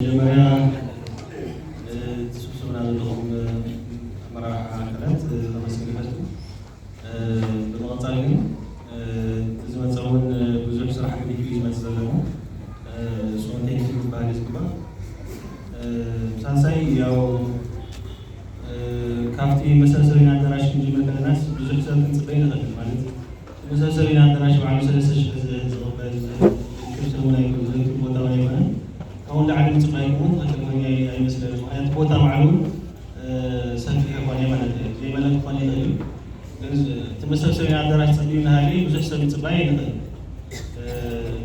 መጀመርያ፣ እ፣ ስብስብና ዘለኹም፣ እ፣ ኣመራርሓ ኣካላት፣ እ፣ ኣመስግን ይፈቱ። እ፣ ብምቕጻል ግን፣ እ፣ እቲ ዝመጸ እውን፣ እ፣ ብዙሕ ስራሕ ገዲፉ እዩ ዝመጽእ ዘሎ። እ፣ እሱ እውን ቴንኪው ክበሃል እዩ ዝግባእ። እ፣ ሳልሳይ ያው፣ እ፣ ካብቲ መሰብሰቢ ኣዳራሽ ክንጅምር ከለናስ ብዙሕ ሰብ ክንጽበይ ንኽእል ማለት መሰብሰቢ ኣዳራሽ ባዕሉ ሰለስተ ሽሕ ዝ-፣ ዝቕበል ክፍቲ እውን ኣይኮነ፣ ዝህብ ቦታ እውን ኣይኮነን። ካብኡ ንላዕሊ ምጽባይ እውን ትኽክል ኮይኑ ኣይ-፣ ኣይመስለንን። ምኽንያቱ ቦታ ባዕሉ፣ እ፣ ሰፊሕ ይኾነ ማለት እዩ። ዘይመለክ ክኾን ይኽእል እዩ። ግን ዝ-፣ እቲ መሰብሰቢ ኣዳራሽ ጸቢብ እናሃለየ ብዙሕ ሰብ ምጽባይ ኣይንኽእል። እ፣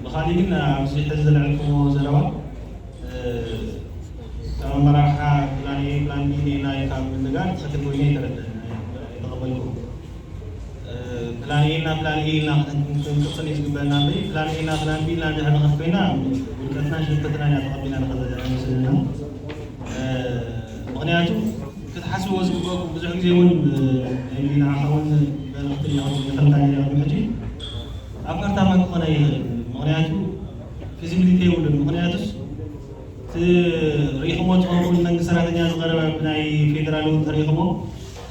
ብኻሊእ ግን ኣብዚ ሕዚ ዘልዐልኩሞ ዘረባ፣ እ፣ ካብ ኣመራርሓ ፕላን ኤ፣ ፕላን ቢ እኔና ኢልካ ምንጋር ትኽክል ኮይኑ ኣይተረድአን፣ ኣይተቐበልኩን። ፕላን ኤ እና ፕላን ቢ ኢልና ክንቅጽል እዩ ዝግበአና እምበይ፣ ፕላን ኤ እና ፕላን ቢ ኢልና እንድሕር ንኸድ ኮይና፣ ውድቀትናን ሽንፈትናን እያ ተቐቢልና ንኸድ ዘለና ይመስለና። እ፣ ምኽንያቱ ክትሓስብዎ ዝግበእኩም፣ ብዙሕ ግዜ እውን፣ እ፣ ናይ ንዓኻ እውን መልእኽቲ እያ ይኸልካ ነይረ ቅድሚ ሕጂ፣ ኣፓርታማ ክኾን ኣይኽእልን። ምኽንያቱ ፊዚቢሊቲ የብሉን። ምኽንያቱስ እቲ ርኢኹሞ ትኸውን መንግስቲ ሰራሕተኛ ዝቐረበ ብናይ ፌደራል እውን ተሪእኹሞ፣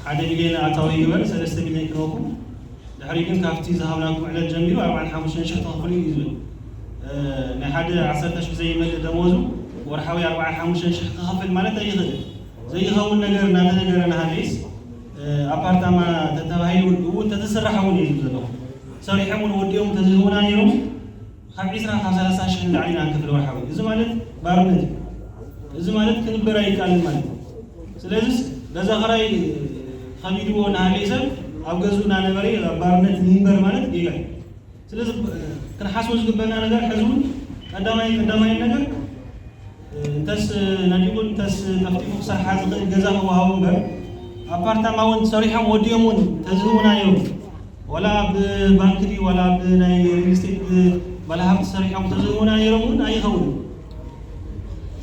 ሓደ ሚልዮን ኣታዊ ይግበር፣ ሰለስተ ሚልዮን ክነኩም። ድሕሪ ግን ካብቲ ዝሃብናኩም ዕለት ጀሚሩ ኣርባዓን ሓሙሽተን ሽሕ ተኸፍሉ እዩ ዝብል። እ፣ ናይ ሓደ ዓሰርተ ሽሕ ዘይመልእ ደሞዙ ወርሓዊ ኣርባዓን ሓሙሽተን ሽሕ ክኸፍል ማለት ኣይኽእልን። ዘይኸውን ነገር እናተነገረ እናሃለይስ፣ እ፣ ኣፓርታማ ተተባሂሉ እውን ተዝስራሕ እውን እዩ ዝብል ዘለኹ። ሰሪሖም እውን ወዲኦም ተዝህቡና ነይሮም ካብ ዒስራ ካብ ሰላሳ ሽሕ ንላዕሊ ኢና ንከፍል ወርሓዊ። እዚ ማለት ባርነት እዩ። እዚ ማለት ክንበር ኣይከኣልን ማለት እዩ። ስለዚስ ገዛ ኽራይ ከቢድዎ እናሃለየ ሰብ ኣብ ገዝኡ እናነበረ ኣብ ባርነት ይንበር ማለት ጌጋ እዩ። ስለዚ ክንሓስቦ ዝግበና ነገር ሕዚ እውን ቀዳማይ ቀዳማይ ነገር እንተስ ነዲቑ እንተስ ጠፍጢፉ ክሰርሓ ዝኽእል ገዛ ክወሃቡ እምበር ኣፓርታማ እውን ሰሪሖም ወዲኦም እውን ተዝህቡና ነይሮም። ዋላ ብባንክ ድዩ ዋላ ብናይ ሪል ስቴት ባለሃብቲ ሰሪሖም ተዝህቡና ነይሮም እውን ኣይኸውንን።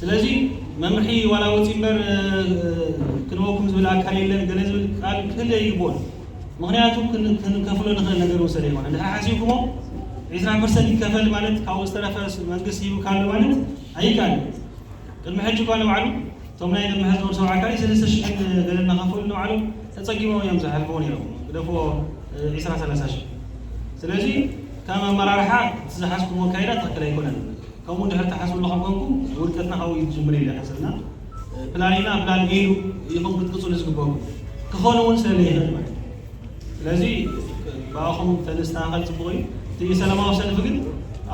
ስለዚ መምርሒ ዋላ ወፂ እምበር ክንበኩም ዝብል ኣካል የለን ገለ ዝብል ቃል ክህለ ይግብኦን። ምኽንያቱ ክን-፣ ክንከፍሎ ንኽእል ነገር እውን ስለ ዝኾነ። እንድሕር ሓሲብኩሞ ዒስራ ፐርሰንት ይከፈል ማለት ካብኡ ዝተረፈ መንግስቲ ሂቡ ካሎ ማለት ኣይከኣልን። ቅድሚ ሕጂ እኳ ንባዕሉ እቶም ናይ ቅድሚ ሕዚ ወርሶም ዓካሪ ሰለስተ ሽሕን ገለ እናኸፈሉ ንባዕሎም ተጸጊሞም እዮም ዝሓልፍዎ ነይሮም። ግደፍዎ፣ እ፣ ዒስራ ሰላሳ ሽሕ። ስለዚ ከም ኣመራርሓ እቲ ዝሓዝኩሞ ኣካይዳ ትኽክል ኣይኮነን። ከምኡ እንድሕር ትሓስቡ ኣለኹም ኮንኩም ውድቀትና ካብኡ እዩ ዝጅምር ኢለ ይሓስብና። እ፣ ፕላን ኢና፣ ፕላን ኤ ኢሉ ኢኹም ክትቅጽሉ ዝግበኩም። ክኸውን እውን ስለ ዘይኽእል ማለት እዩ። ስለዚ ብኣኹም ተነስተኻኸል ጽቡቕ እዩ። እቲ ሰላማዊ ሰልፊ ግን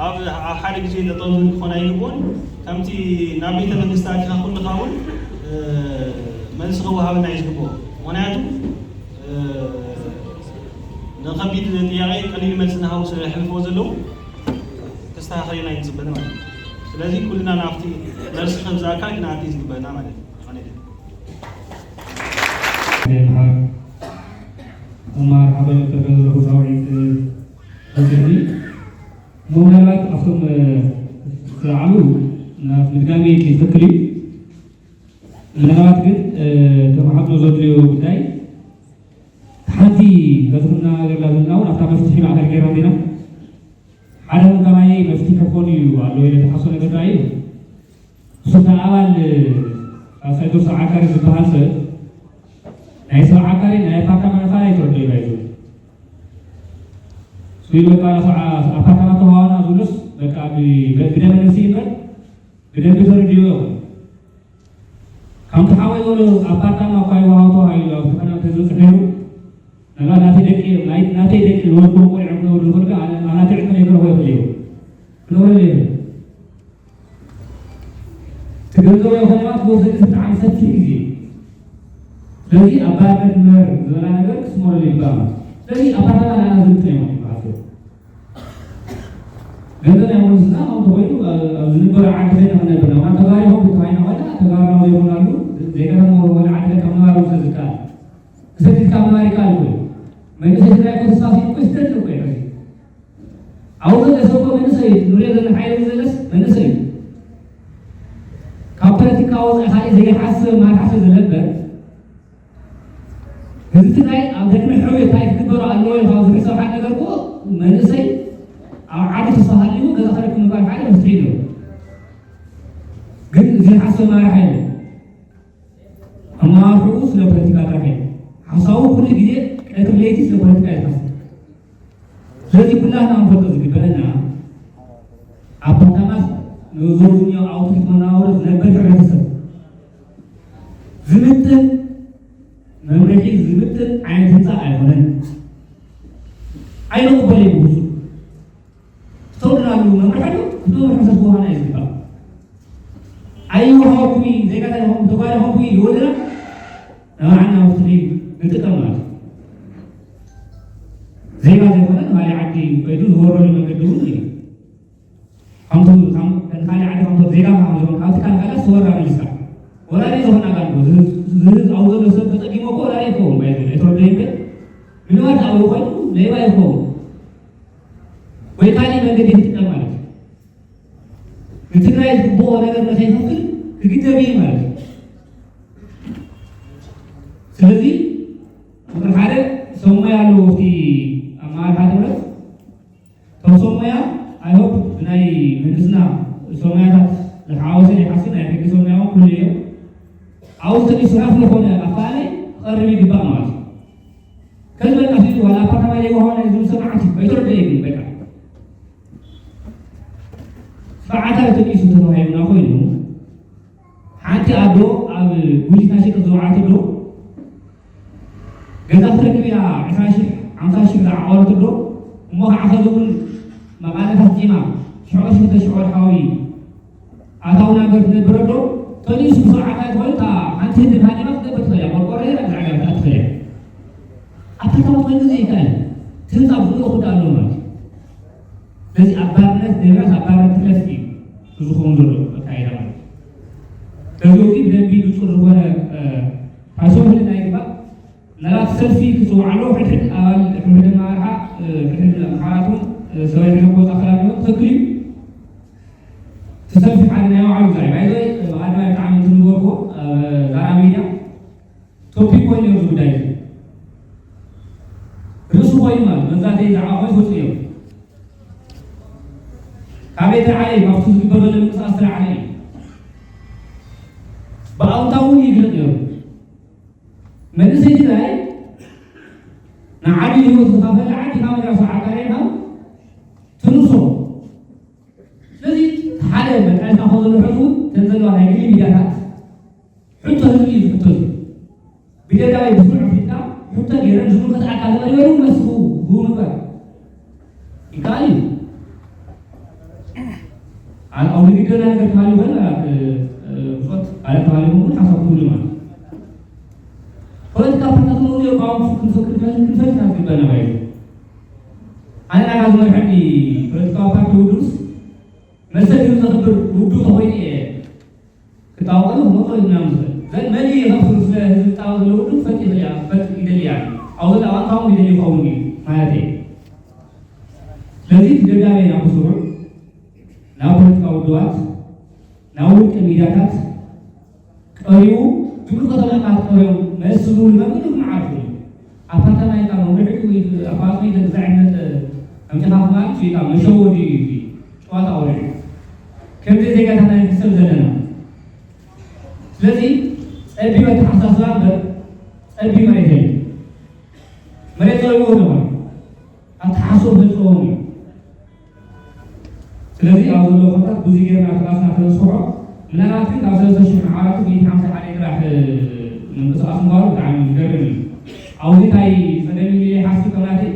ኣብ፣ ኣብ ሓደ ግዜ ጠጠው ዝብል ክኾን ኣይግብኦን። ከምቲ ናብ ቤተ መንግስቲ ኣቲኻ ኩልኻ እውን፣ እ፣ መልሲ ክወሃበና እዩ ዝግብኦ። ምኽንያቱ፣ እ፣ ንኸቢድ ጥያቄ ቀሊል መልሲ እናሃቡ ስለ ዝሕልፍዎ ዘለዉ ክስተኻኸል ኢና ኣይንጽበን ማለት እዩ። ስለዚ ኩልና ናብቲ መልሲ ከም ዝኣካል ክንኣቲ እዩ ዝግበአና ማለት እዩ። ማለት እዩ። ይምሃር። መማር ሓደ ተገዝረኹ ዳዊት፣ እ፣ በዝሒ ምናልባት ኣብቶም፣ እ፣ ዝተዓሉ ናብ ምድጋሚ ትኽክል እዩ። ምናልባት ግን፣ እ፣ ተማሓቶ ዘድልዮ ጉዳይ ሓንቲ በዚ ክነጋገርላ ዘለና እውን ኣብታ መፍትሒ ማእከል ገይራ እንዲና። ሓደ እውን ከማይ መፍትሒ ክኾን እዩ ኣሎ ኢለ ዝሓስቦ ነገር ከኣ እዩ። እሱ እታ ኣባል ሳልሳይ ዙር ሰብ ዓካሪ ዝበሃል ሰብ ናይ ሰብ ዓካሪ ናይ ኣፓርታማ ነፋር ኣይተረድኦ እዩ ባይዙ። እሱ በቃ ኣፓርታማ ተዋዋና ዝብሉስ በቃ ብ-፣ ብ-፣ ብደም ነፍሲ እምበር ብደንቢ ተረድኦ። ከምቲ ሓወይ ዝበሎ ኣፓርታማ እኳ ይወሃብ ተባሂሉ ኣብ ፈተና እንተዝበፅሕ ነይሩ፣ ምናልባት ናተይ ደቂ፣ ናይ-፣ ናተይ ደቂ ዝወልድዎም ቆልዑ ክነብሩ ዝኽእሉ፣ ኣነ፣ ኣብ ናተይ ዕድመ ነይሩ ክነብሮ ይኽእል እየ። ክነብረሉ እየ። እቲ ገንዘብ ይኹን ማለት ክወስድ ብጣዕሚ ሰፊሕ ግዜ እዩ። ስለዚ ኣብ ባርነት ንበር ዝበላ ነገር ክስመረሉ ይግባእ ማለት እዩ። ስለዚ ኣፓርታማ ንዓና ዝምጥን ኣይኮነን ይበሃል ሰብ። ገንዘብ ናይ መንግስትና ከምኡ ተኮይኑ፣ ኣብ፣ ኣብ ዝንበረ ዓዲ ኮይና ክንነብር ኢና። ዋላ ተጋሩ ይኹን ተባሂልና ኮይና፣ ተጋሩ ናብ ዘይኮናሉ፣ ዘይከተማ ዝኾነ ዓዲ ኮይንካ ምንባር እውን ስለ ዝከኣል። ተሰዲድካ ምንባር ይከኣል እኮ እዩ። መንእሰይ ትግራይ እኮ ተሳሲሩ እኮ እዩ፣ ስደት እኮ እዩ ሕዚ። ኣብኡ ዘሎ ሰብ እኮ መንእሰይ እዩ። ንሪኦ ዘለና ሓይሊ ዘለስ መንእሰይ እዩ። ካብ ፖለቲካ ወፃኢ ካሊእ ዘይሓስብ ማትሓስብ ዝነበር ህዝቢ ትግራይ ኣብ ደድሕሪ ሕውየት እንታይ ክግበሩ ኣለዎ ኢሉ ካብ ዝሕሰብ ሓደ ነገር እኮ መንእሰይ ኣብ ዓዱ ተሳሃሊቡ ገዛ ክረክብ ምግባር ሓደ መፍትሒ እዩ። ግን እዚ ሓሳብ መራሒ የለን። ኣመራርሕኡ ስለ ፖለቲካ ጥራሕ እዩ። ሓሳቡ ኩሉ ግዜ ቀትሪ ለይቲ ስለ ፖለቲካ እዩ ዝሓስብ። ስለዚ ኩላትና ክንፈልጦ ዝግበአና፣ ኣብ ከተማስ ንዘውዝኛው ኣውትፊት መነባብሮ ዝነብር ሕብረተሰብ ዝምጥን መምርሒ ዝምጥን ዓይነት ህንፃ ኣይኮነን። ኣይንቕበሎ እዩ ብፍፁም። ዝተወደናሉ መምርሒ ኣሎ፣ እቲ መምርሒ ሰብ ክወሃና እዩ ዝግባእ። ኣይወሃኩም እዩ፣ ዜጋታት ይኹን ተጓዳኹም እዩ ይወደና፣ ንባዕልና መፍትሒ ንጥቀም ማለት እዩ። ዜጋ ዘይኮነ ንኻሊእ ዓዲ ከይዱ ዝወረሉ መንገዲ እውን እዩ። ከምቱ ከም ንኻሊእ ዓዲ ከምቶ ዜጋ ካብ ዝኾን ካብ ትካል ካልኣት ዝወራ መሊስካ ወራሪ ዝኾነ ኣካል እኮ፣ ዝህዝ ዝህዝ ኣብኡ ዘሎ ሰብ ተጠቂሞ እኮ ወራሪ ይኸውን። ባይ ዘ ወይ ተረዶ ይብል ምንባር ኣብኡ ኮይኑ ሌባ ይኸውን ወይ ካሊእ መንገዲ ይጥቀም ማለት እዩ። ንትግራይ ዝግብኦ ነገር ንኸይኸፍል ክግደብ እዩ ማለት እዩ። ስለዚ ቁጥሪ ሓደ ሰሙያ ኣለዎ እቲ ኣመራርሓ ጥምረት። እቶም ሰሙያ ኣይሆፕ ብናይ መንግስትና ሰሙያታት ዝሓወሰ ይሓስብ ናይ ሕጊ ሰሙያ እውን ኩሉ እዮም። ኣብኡ ተሊሱ ራፍ ዝኾነ ኣፋላይ ክቐርብ ይግባእ ማለት እዩ። ከዚ በቃ ሲሉ ዋላ ኣፓርታማ ዘይወሃቦ ናይ ዝምሰል መዓት እዩ። ኣይተረደየ ግን በቃ ስርዓታዊ ተሊሱ ተባሂሉና ኮይኑ ሓንቲ ኣዶ ኣብ ጉሊት ናይ ሽቅጥ ዝወዓለት ኣዶ ገዛ ክትረክብ ኢላ ዕስራ ሽሕ ሓምሳ ሽሕ ዝዓቆረት ኣዶ እሞ ከዓ ከዚ እውን መቓለታት ፂማ ሽዑ ሽሕተ ሽዑ ሓዊ ኣታዊ ናገር ትነብር ኣዶ ተሊሱ ብስርዓት ኣይትኾን እታ ሓንቲ ህድም ሃዲማ ክትነብር ትኽእል እያ። ቆርቆሮ እያ ብዛዕባ ትኽእል እያ። ኣታ ታውት ኮይኑ ዘይከኣል ትህንፃ ብዝሎ ክዳ ኣሎ ማለት እዩ። ስለዚ ኣብ ባርነት ደብራስ ኣብ ባርነት ትለፍ እዩ ዝኸውን ዘሎ ኣካይዳ ማለት እዩ። ስለዚ እዚ ብደንቢ ንጹር ዝኾነ ሓሳብ ህልና ይግባእ። ምናልባት ሰልፊ ክጽውዓሉ ሕድሕድ ኣባል ሕድሕድ ኣመራርሓ ሕድሕድ ኣመሓራትን ሰብኣይ ሕድሕድ ክወጻ ክላለ ትኽክል እዩ። እቲ ሰልፊ ሓደ ናይ ባዕሉ ዛዕባ እዩ። ብቐዳማይ ብጣዕሚ እንትን ዝበልኩዎ ዛራ ሚድያ ቶፒክ ኮይኑ እዩ እዚ ጉዳይ እዚ ርእሱ ኮይኑ ማለት መዛተይ ዛዕባ ኮይኑ ዝወፅእ እዮም። ካበይ ተለዓለ እዩ? ካብቲ ዝግበር ዘሎ ምንቅስቃስ ተለዓለ እዩ። ብኣውንታዊ እውን ይግለፅ ነይሩ። መንእሰይ ትግራይ ንዓዲ ህይወት ዝኸፈለ ዓዲ ካብ ራሱ ዓቃሬና ትንሶ። ስለዚ ሓደ መቃየስና ከ ዘሎ ሕዚ እውን ተን ዘለዋ ናይ ግሊ ሚድያታት ሕቶ ህዝቢ እዩ ዝሕቶ እዩ። ብደዳይ ብስሩዕ ኣፍሪካ ሕቶ ገይረን ዝምልከት ኣካል ተቐሪበሉ መስፉ ዝህቡ ምግባር ይከኣል እዩ። ኣብ ንግደና ነገር ተሃልዩ ኾይኑ ብፆት ኣለ ተሃልዩ እውን ሓሳብ ትብሉ ማለት ፖለቲካ ፓርቲታት እውን እዚኦ ቋም ክንፈክር ክንፈልጥ ናብ ግበና ባይ ኣነ ናጋ ዝመርሐኒ ፖለቲካዊ ፓርቲ ውዱስ መሰል ህዝቢ ዘኽብር ውዱ ተኾይኑ እየ ክጣወሉ ክመጡ ኢልና ንኽእል ዘን መን ይኸፍሉ ስለ ህዝቢ ጣወ ዘለውሉ ክፈልጥ ይኽእል እያ ክፈልጥ ይደሊ እያ ኣብኡ ኣዋንታውን ይደሊ ይኸውን እዩ ማለት እዩ። ስለዚ እቲ ደብዳቤ ናብ ስሩዕ ናብ ፖለቲካ ውድባት ናብ ውልቂ ሚድያታት ቀሪቡ ዝምልከቶም ኣካላት ቀሪቦም መልሲ ዝህብሉ መንገዲ ክመዓርፉ እዩ። ኣፓርታማ ኢልካ መምርሒ ኣፋፅሚ ተግዛዕነት ኣምፂኻ ክማል ኢልካ መሸወዲ እዩ። ጨዋታ ወርሒ ከምዚ ዜጋታት ናይ ንሕሰብ ዘለና። ስለዚ ጸቢብ ኣተሓሳስባ እምበር ጸቢብ መሬት የለን። መሬት ጸቢቡ ኣለኹ ኣተሓስቦ ዘልጸዎም እዩ። ስለዚ ኣብ ዘሎ ኮንታት ብዙ ጌርና ክላስና ተነስሖ ምናልባት ግን ካብ ሰለስተ ሽሕ መዓራቱ ሚእቲ ሓምሳ ሓደ ጥራሕ ምንቅስቃስ ምባሉ ብጣዕሚ ዝገርም እዩ። ኣብዚ እንታይ ጸገም ኢሉ ይሓስብ ከምናተይ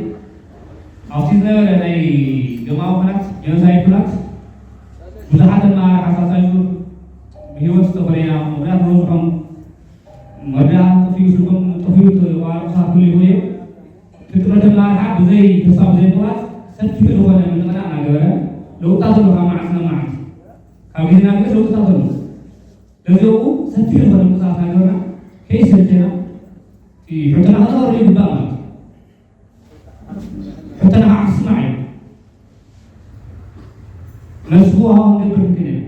ኣብቲ ዝነበረ ናይ ደማዊ ኩናት ጀኖሳይድ ኩናት ብዙሓት ኣመራርሓ ሳልሳይ ዙር ብህይወት ዝተፈለዩና ምኽንያት ዝበዝሖም መርዳእታ ጠፊኡ ስልኮም ጠፊኡ ተቋርጻ ክህሉ ይኽእሉ እዮም። ፍጥረት ኣመራርሓ ብዘይ ተስፋ ብዘይ ምቑራጽ ሰፊሕ ዝኾነ ምንቕናቕ እናገበረ ለውጥታት ኣሎ ካብ መዓልቲ ናብ መዓልቲ ካብ ግዜ ናብ ግዜ ለውጥታት ኣሎ። በዚኡ ሰፊሕ ዝኾነ ምንቅስቃስ እናገበርና ከይሰልቸና ሕቶና ከነቕርብ ይግባእ ማለት እዩ። ሕቶና ከዓ ክስማዕ እዩ። መልሲ ክወሃቦ ክንገብር ክንክእል ኢና።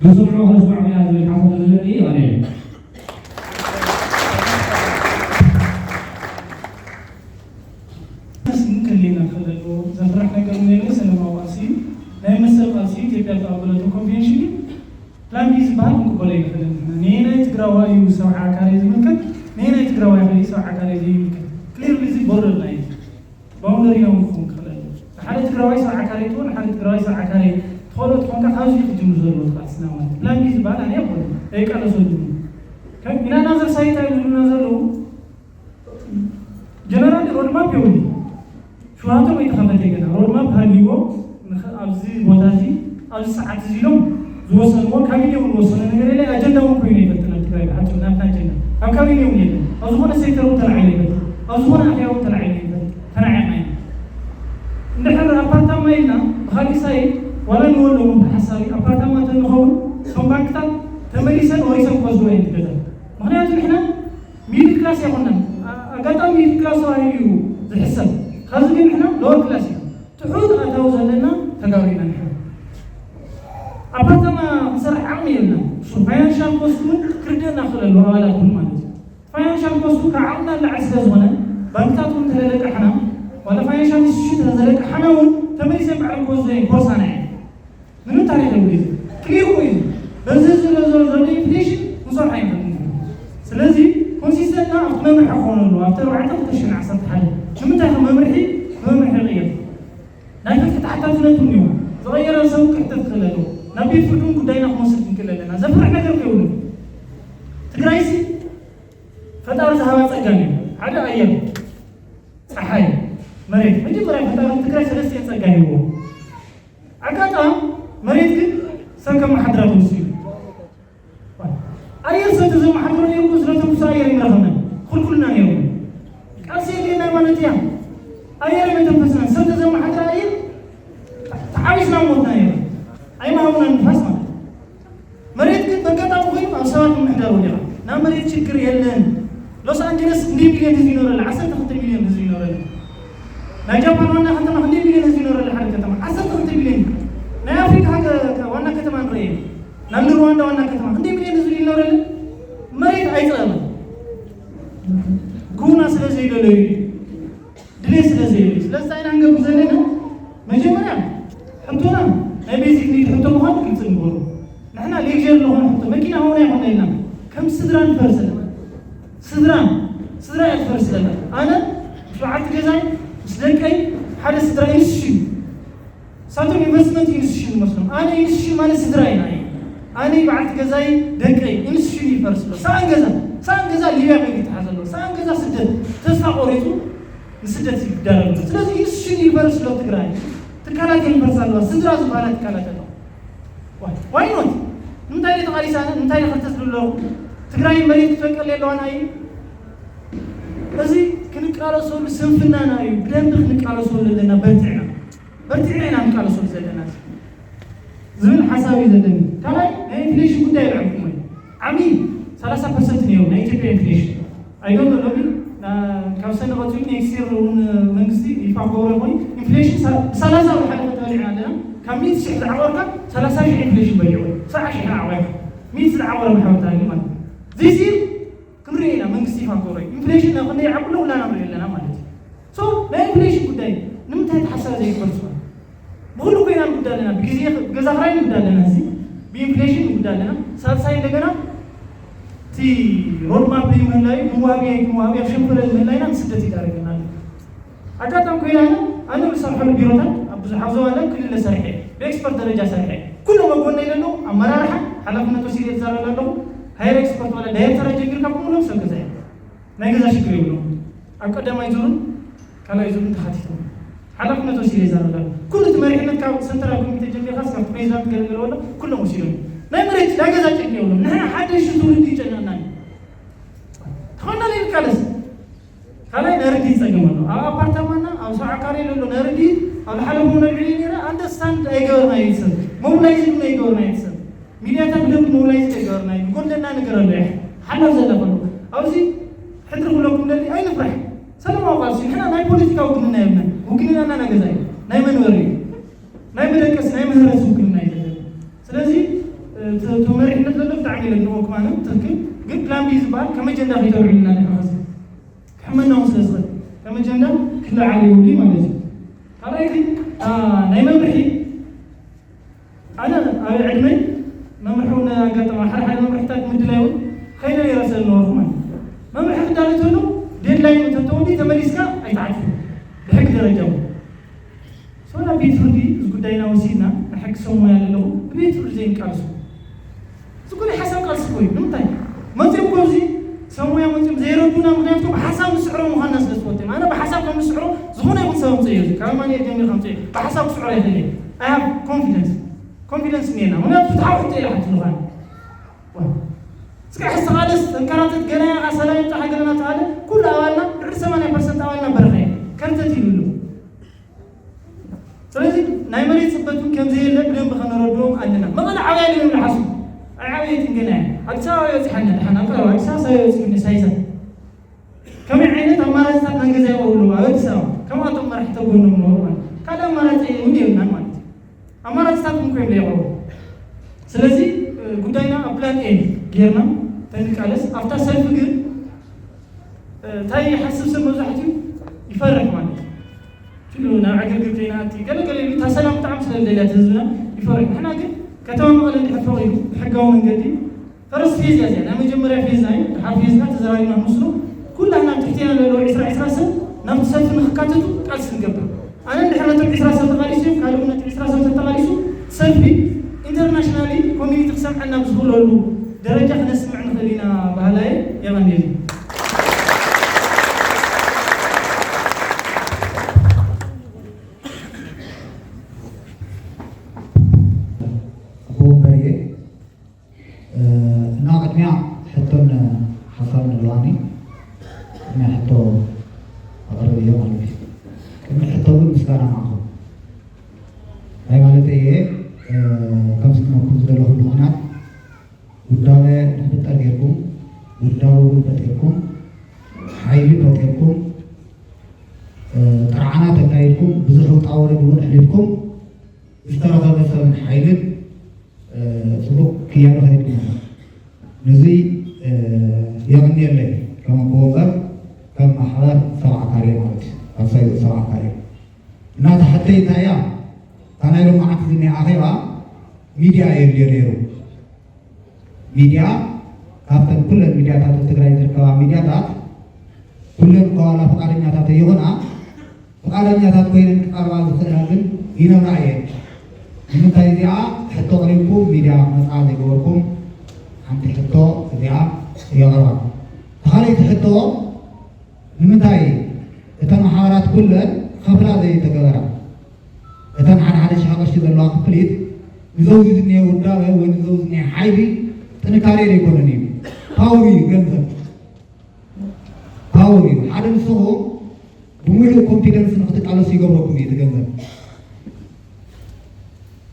ብስምዑ ክነስምዖም ኢና ዝብል ሓሳብ ስለዘለኒ ኣነ እየ። ክልና ከለሎ ዘፍራሕ ነገር ምንለ ሰለማዊ ቃልሲ ናይ መሰል ቃልሲ ኢትዮጵያ ዝተቐበለቶ ኮንቬንሽን እዩ። ዝበሃል ክንቅበሎ ይንኽእልን። ንናይ ትግራዋይ እዩ ሰብዓ ካሬ ዝምልከት፣ ንናይ ትግራዋይ ከ ሰብዓ ካሬ ዘይምልከት። ክሊርሊ እዚ ቦርደር ናይ ባውንደሪ እውን ክኸውን ክኽእል ኣለዎ። ንሓደ ትግራዋይ ሰብዓ ካሬ ትኾን፣ ንሓደ ትግራዋይ ሰብዓ ካሬ ትኾኖ ትኾንካ ካብዚ ክትጅምር ዘለዎ ቃልስና ማለት ፕላን ቢ ዝበሃል ኣነ ኣይኮነ ኣይቃለሰሉ። ከም ኢና ናዘር ሳይት ኣይብሉና ዘለዉ ጀነራል ሮድማፕ የብሉ። ሽውሃቶም ኣይተኸፈተ ገና ሮድማፕ ሃልይዎ ንኸ ኣብዚ ቦታ እዚ ኣብዚ ሰዓት እዚ ኢሎም ዝወሰንዎ ካቢኔ እውን ዝወሰነ ነገር የለ። ኣጀንዳ እውን ኮይኑ ይፈልጥ ናብ ትግራይ ብሓፂሩ ናትና ኣጀንዳ ኣብ ካቢኔ እውን የለን። ኣብ ዝኾነ ሴክተር እውን ተላዒሉ ይፈልጥ ኣብ ዝኾነ ኣኽያ እውን ተላዒሉ ይፈልጥ ተናዒቕና ኢና። እንድሕር ኣፓርታማ ኢልና ብካሊእ ሳይድ ዋላ ንወሎ እውን ተሓሳቢ ኣፓርታማ ተንኸውን እቶም ባንክታት ተመሊሰን ወሪሰን ክወስድዎ እየን ትገዛ። ምክንያቱ ንሕና ሚድል ክላስ ኣይኮናን። ኣጋጣሚ ሚድል ክላስ ተባሂሉ እዩ ዝሕሰብ። ካብዚ ግን ንሕና ሎወር ክላስ እዩ ትሑት ኣታዊ ዘለና ተጋሩ ኢና ንሕና። ኣፓርታማ ክንሰርሕ ዓቕሚ የብልና። ፋይናንሻል ኮስት እውን ክርደና ክኽእል ኣለዎ ኣባላት እውን ማለት እዩ። ፋይናንሻል ኮስቱ ካብ ዓቕምና ንላዕሊ ስለ ዝኾነ ባንክታት እውን ተለለቃሕና ዋላ ፋይናንሻል ኢንስቲትዩሽን ተዘለቃሕና እውን ተመሊሰን ባዕለን ክወስዶ እየን ኮርሳና እየን። ምንም ታሪክ የብሉ እዩ። ክሊር እኮ እዩ። በዚ ዘሎ ዘሎ ዘሎ ኢንፍሌሽን ክንሰርሖ ኣይንኽእልን ኢና። ስለዚ ኮንሲስተንትና ኣብቲ መምርሒ ክኾን ኣለዎ ኣብቲ ኣርባዕተ ክልተ ሽሕን ዓሰርተ ሓደ። ንምንታይ ከ መምርሒ ብመምርሒ ይቕየር? ናይ ፍትሒ ተሓታትነት እውን እዩ። ዝቐየረ ሰብ ክሕተት ክኽእል ኣለዎ። ናብ ቤት ፍርዲ እውን ጉዳይና ክንወስድ ክንክእል ኣለና። ዘፍርሕ ነገር እኮ የብሉን። ትግራይሲ ፈጣሪ ዝሃባ ፀጋ እዩ። ሓደ ኣየር፣ ፀሓይ፣ መሬት። መጀመርያ ፈጣሪ ትግራይ ሰለስቲኤን ፀጋ ሂብዎ። ኣጋጣሚ መሬት ግን ሰብ ከመሓድራ ተወሲኑ። ኣየር ሰብ ተዘመሓድሮ ነይሩ እኮ ስለተንፍሶ ኣየር ይምረኸና ኩልኩልና ነይሩ። ቃልሲ የድልየና ማለት እያ። ኣየር ኣይመተንፈስና ሰብ ተዘመሓድራ ኣየር ተሓቢስና ሞትና ነይሩ። ኣይመሃቡና ንፋስ ማለት መሬት ግን በጋጣሚ ኮይኑ ኣብ ሰባት ምምሕዳር ወዲቓ። ናብ መሬት ችግር የለን። ሎስ ኣንጀለስ ክንደይ ሚልዮን ህዝቢ ይኖረላ? ዓሰርተ ክልተ ሚልዮን ህዝቢ ይኖረላ። ናይ ጃፓን ዋና ከተማ ክንደይ ሚልዮን ህዝቢ ይኖረላ? ሓደ ከተማ ዓሰርተ ክልተ ሚልዮን። ናይ ኣፍሪካ ሃገር ዋና ከተማ ንረየ። ናይ ሩዋንዳ ዋና ከተማ ክንደይ ሚልዮን ህዝቢ ይኖረላ? መሬት ኣይፅረበን። ግቡና ስለ ዘይደለዩ እዩ። ድሌት ስለ ዘየለ እዩ። ስለዚ እንታይ ኢና ክንገብር ዘለና? መጀመርያ ሕቶና ናይ ቤዚክ ኒድ ሕቶ ምዃኑ ግልፂ ንግበሮ። ንሕና ሌክዥር ዝኾነ ሕቶ መኪና ሆና ይኾነ ኢልና ከም ስድራ ንፈርስ ኣለና። ስድራ ስድራ እያ ትፈርስ ዘለና። ኣነ ምስ በዓልቲ ገዛይ ምስ ደቀይ ሓደ ስድራ ኢንስቲትዩሽን ሳቶም ኢንቨስትመንት ኢንስቲትዩሽን ይመስሎም። ኣነ ኢንስቲትዩሽን ማለት ስድራ ኢና። ኣነ በዓልቲ ገዛይ ደቀይ ኢንስቲትዩሽን ይፈርስ ኣሎ። ሰኣን ገዛ ሰኣን ገዛ ሊብያ ከይዱ ይተሓዘ ኣሎ። ሰኣን ገዛ ስደት ተስፋ ቆሪፁ ንስደት ይዳረግ። ስለዚ ኢንስቲትዩሽን ይፈርስ ኣሎ። ትግራይ ትካላት ይፈርስ ኣለዋ። ስድራ ዝበሃላ ትካላት ኣለዋ። ዋይ ኖት ንምንታይ ተቃሊሳነ ንምንታይ ክልተ ዝብሎ ትግራይ መሬት ክትበቀል የለዋና እዩ። እዚ ክንቃለሰሉ ስንፍናና እዩ። ብደንቢ ክንቃለሰሉ ኣለና። በርቲዕና በርቲዕና ኢና ንቃለሰሉ ዘለና ዝብል ሓሳብ እዩ ዘለኒ። ካልኣይ ናይ ኢንፍሌሽን ጉዳይ ይልዕልኩም ወይ ዓሚ ሰላሳ ፐርሰንት ነይሩ ናይ ኢትዮጵያ ኢንፍሌሽን ኣይዶን ሎሚ ካብ ሰነ ቀፂሉ ኔክስት ይር እውን መንግስቲ ይፋ ክገብሮ ይኾን ኢንፍሌሽን ብሰላሳ ብሓደ ተበሊዕና ኣለና። ካብ ሚእቲ ሽሕ ዝዓቆርካ ሰላሳ ሽሕ ኢንፍሌሽን በሊዑ ሰብዓ ሽሕ ዓቆርካ ሚእቲ ዝዓቆረ ማሕበርታ ማለት ዚስ ይር ክንሪኦ ኢና መንግስቲ ይፋ ክገብሮ ኢንፍሌሽን ናብ ክንደይ ይዓብሎ ውላና ንሪኦ ኣለና ማለት እዩ። ሶ ናይ ኢንፍሌሽን ጉዳይ ንምንታይ ተሓሳቢ ዘይግበር ዝኾነ ብኩሉ ኮይና ንጉዳ ኣለና። ብግዜ ገዛ ክራይ ንጉዳ ኣለና። እዚ ብኢንፍሌሽን ንጉዳ ኣለና። ሳልሳይ እንደገና እቲ ሮድማፕ ዘይምህላዩ ንዋሃቢ ንዋሃቢ ኣብ ሸንኮለል ምህላይና ንስደት ይዳረገና ኣሎ። ኣጋጣሚ ኮይና ኣነ ዝሰርሐሉ ቢሮታት ኣብ ብዙሕ ኣብ ዞባ ክልል ሰርሐ ብኤክስፐርት ደረጃ ሰርሐ ኩሎም ኣብ ጎና ኢለ ኣለዉ ኣመራርሓ ሓላፍነት ወሲደ ዝዛረብ ኣለኹ። ሃየር ኤክስፐርት ዋላ ዳይሬክተር ጀሚርካ ብምሎም ሰብ ገዛ እዮም። ናይ ገዛ ሽግር የብሎም። ኣብ ቀዳማይ ዙርን ካልኣይ ዙርን ተሓቲቶም ሓላፍነት ወሲደ ይዛረብ ኣለኹ። ኩሉ እቲ መሪሕነት ካብ ሰንትራል ኮሚቴ ጀሚርካ እስካብ ፕሬዚዳንት ገለገለ ወላ ኩሎም ወሲዶም። ናይ መሬት ናይ ገዛ ጨንቂ የብሎም። ንሕና ሓደሽቲ ትውልዲ ይጨንቀና እዩ። ተኾና ዘይንቃለስ ካልኣይ ናይ ርድኢት ፀገም ኣሎ። ኣብ ኣፓርታማና ኣብ ሰብዓ ካሬ ዘሎ ናይ ርድኢት ኣብ ዝሓለፉ ነብዒ ነይረ ኣንደርስታንድ ኣይገበርናዮ። ሰብ ሞብላይዝ እውን ኣይገበርናዮ። ሰብ ሚድያታት ብደንብ ሞብላይዝ ኣይገበርናዮ። ዝጎድለና ነገር ኣሎ። ያ ሓላፍ ዘላ ከሎ ኣብዚ ሕድሪ ክብለኩም ደሊ ኣይንፍራሕ። ሰላማዊ ቃልሲ ንሕና ናይ ፖለቲካ ውግንና የብልናን። ውግንናና ናይ ገዛ እዩ፣ ናይ መንበሪ እዩ፣ ናይ መደቀሲ ናይ ምህረት ውግንና እዩ ዘለና። ስለዚ እቲ መሪሕነት ዘሎ ብጣዕሚ የድንቆኩም ኣነ ትክክል። ግን ፕላን ቢ ዝበሃል ከም ኣጀንዳ ከይተውዕሉና ንሕና ኸዚ ክሕመና እውን ስለ ዝኽእል ከም ኣጀንዳ ክለዓል የብሉ ማለት እዩ። ካልኣይ ግን ናይ መምርሒ ኣነ ኣብ ዕድመይ መምርሒ እውን ኣጋጠማ። ሓደ ሓደ መምርሕታት ምድላይ እውን ከይደ ነይረ ስለ ዝነበርኩ ማለት እዩ። መምርሒ ክዳሎ ተሎ ዴድላይን እንተተወዲ ተመሊስካ ኣይትዓርፍን ብሕጊ ደረጃ እውን። ሶ ናብ ቤት ፍርዲ እዚ ጉዳይና ወሲድና ንሕጊ ሰብ ሞያ ኣለኹ ብቤት ፍርዲ ዘይንቃልሱ እዚ ኩሉ ሓሳብ ቃልሲ ኮይኑ ንምንታይ መፅኦም እኮ እዚ ሰብ ሞያ መፅኦም ዘይረዱና ምክንያቱ ብሓሳብ ንስዕሮ ምዃንና ስለ ዝፈልጥ እዩ። ኣነ ብሓሳብ ከም ንስዕሮ ዝኾነ ይኹን ሰብ ኣምፅኦ እዩ ካብ ማንኤል ጀሚር ከምፅኦ ብሓሳብ ክስዕሮ ይኽእል እየ። I have confidence confidence እኒኤና ምክንያቱ ፍትሓዊ ሕቶ ኢለ ሓንቲ ዝኾነ እስከ ሕስተኻለስ እንከራተት ገና ያኻ ሰላም ይምፃ ሃገርና ተባለ ኩሉ ኣባልና ልዕሊ ሰማንያ ፐርሰንት ኣባልና በረኻ እዩ ከርተት ይብሉ። ስለዚ ናይ መሬት ፅበት እውን ከምዘየለ ብደንብ ከነረድኦም ኣለና። መቐለ ዓብያ ድዮም ዝሓስቡ ኣይዓበየትን ገና እያ። ኣዲስ ኣበባ ይበፅሓና ድሓን ኣብ ቀረባ ኣዲስ ኣበባ ሳይ በፂሑኒ ሳይዛ ከመይ ዓይነት ኣማራፅታት ናይ ገዛ ይቐርቡ ኣለዉ ኣብ ኣዲስ ኣበባ ከምኣቶም መራሕቲ ተጎኖም ነበሩ ማለት ካልእ ኣማራፂ እውን የብልናን ማለት እዩ። ኣማራፅታት እውን ኮይም ለይቐርቡ ስለዚ ጉዳይና ኣብ ፕላን ኤ ጌርና ተንቃለስ ኣብታ ሰልፊ ግን እንታይ ይሓስብ ሰብ መብዛሕትኡ ይፈርሕ ማለት እዩ። ትሉ ናብ ዕግርግር ከይንኣቲ ገለገለ ኢሉ እታ ሰላም ብጣዕሚ ስለ ዝደልያ ህዝብና ይፈርሕ። ንሕና ግን ከተማ መቐለ እንድሕር ፈቒዱ ብሕጋዊ መንገዲ ፈረስ ፌዝ እያ እዚኣ ናይ መጀመርያ ፌዝ ናይ ድሓር ፌዝና ተዘራሪብና ንስሉ ኩላህና ኣብ ትሕቴና ዘለዉ ዕስራ ዕስራ ሰብ ናብቲ ሰልፊ ንክካተቱ ቃልሲ ንገብር። ኣነ እንድሕር ነቶም ዕስራ ሰብ ተቓሊሱ እዮም ካልእ እውን ነቲ ዕስራ ሰብ ተተቓሊሱ ሰልፊ ኢንተርናሽናሊ ኮሚኒቲ ክሰምዐና ብዝኽእለሉ ደረጃ ክነስምዕ ንኽእል ኢና በሃላይ እየ። የቐንየልኝ። ኣቦ ወንበር እየ እና ቅድሚያ ሕቶን ሓሳብ ንለዋኒ ቅድሚያ ሕቶ ኣቕርብ እየ ማለት እዩ። ቅድሚ ሕቶ እውን ምስጋና ማዕኹም ናይ ማለት እየ ከምዚ ክነኩም ዝደለኹሉ ምኽንያት ውዳበ ንክፍጠር ጌርኩም ውዳበ እውን ፈጢርኩም ሓይሊ ፈጢርኩም ጥርዓናት ኣካይድኩም ብዙሕ ውጣ ወረድ እውን ኣሕሊፍኩም ዝተረኸበ ሰብን ሓይልን ፅቡቕ ክያዶ ከይድኩም ነዚ የቕንየለይ ከም ኣቦ ወንበር ከም ማሕበር ሰብ ዓካርየ ማለት እዩ ካብ ሳይዞ ሰብ ዓካርየ እና ተሓተይ እንታይ እያ እታ ናይ ሎማዓንቲ ዝኒኣ ኣኼባ ሚድያ የድልዮ ነይሩ ሚድያ ካብተን ኩለን ሚድያታት ኣብ ትግራይ ዝርከባ ሚድያታት ኩለን ከዋላ ፍቃደኛታት ኣይኾና ፍቃደኛታት ኮይነን ክቀርባ ዝኽእላ ግን ይነብራ እየን ንምንታይ እዚኣ ሕቶ ቅሪብኩም ሚድያ ክመፅኣ ዘይገበርኩም ሓንቲ ሕቶ እዚኣ የቕርባ ተኻለይቲ ሕቶ ንምንታይ እተን ማሕበራት ኩለን ከፍላ ዘይተገበራ እተን ሓደ ሓደ ሽሕ ቅርሺ ዘለዋ ክፍሊት ንዘውዚ ዝኒሀ ውዳበ ወይ ንዘውዚ ዝኒሀ ሓይሊ ጥንካሬ ዘይኮነን እዩ ፓወር እዩ ገንዘብ ፓወር እዩ ሓደ ንስኹም ብምሉእ ኮንፊደንስ ንክትቃለሱ ይገብረኩም እዩ እቲ ገንዘብ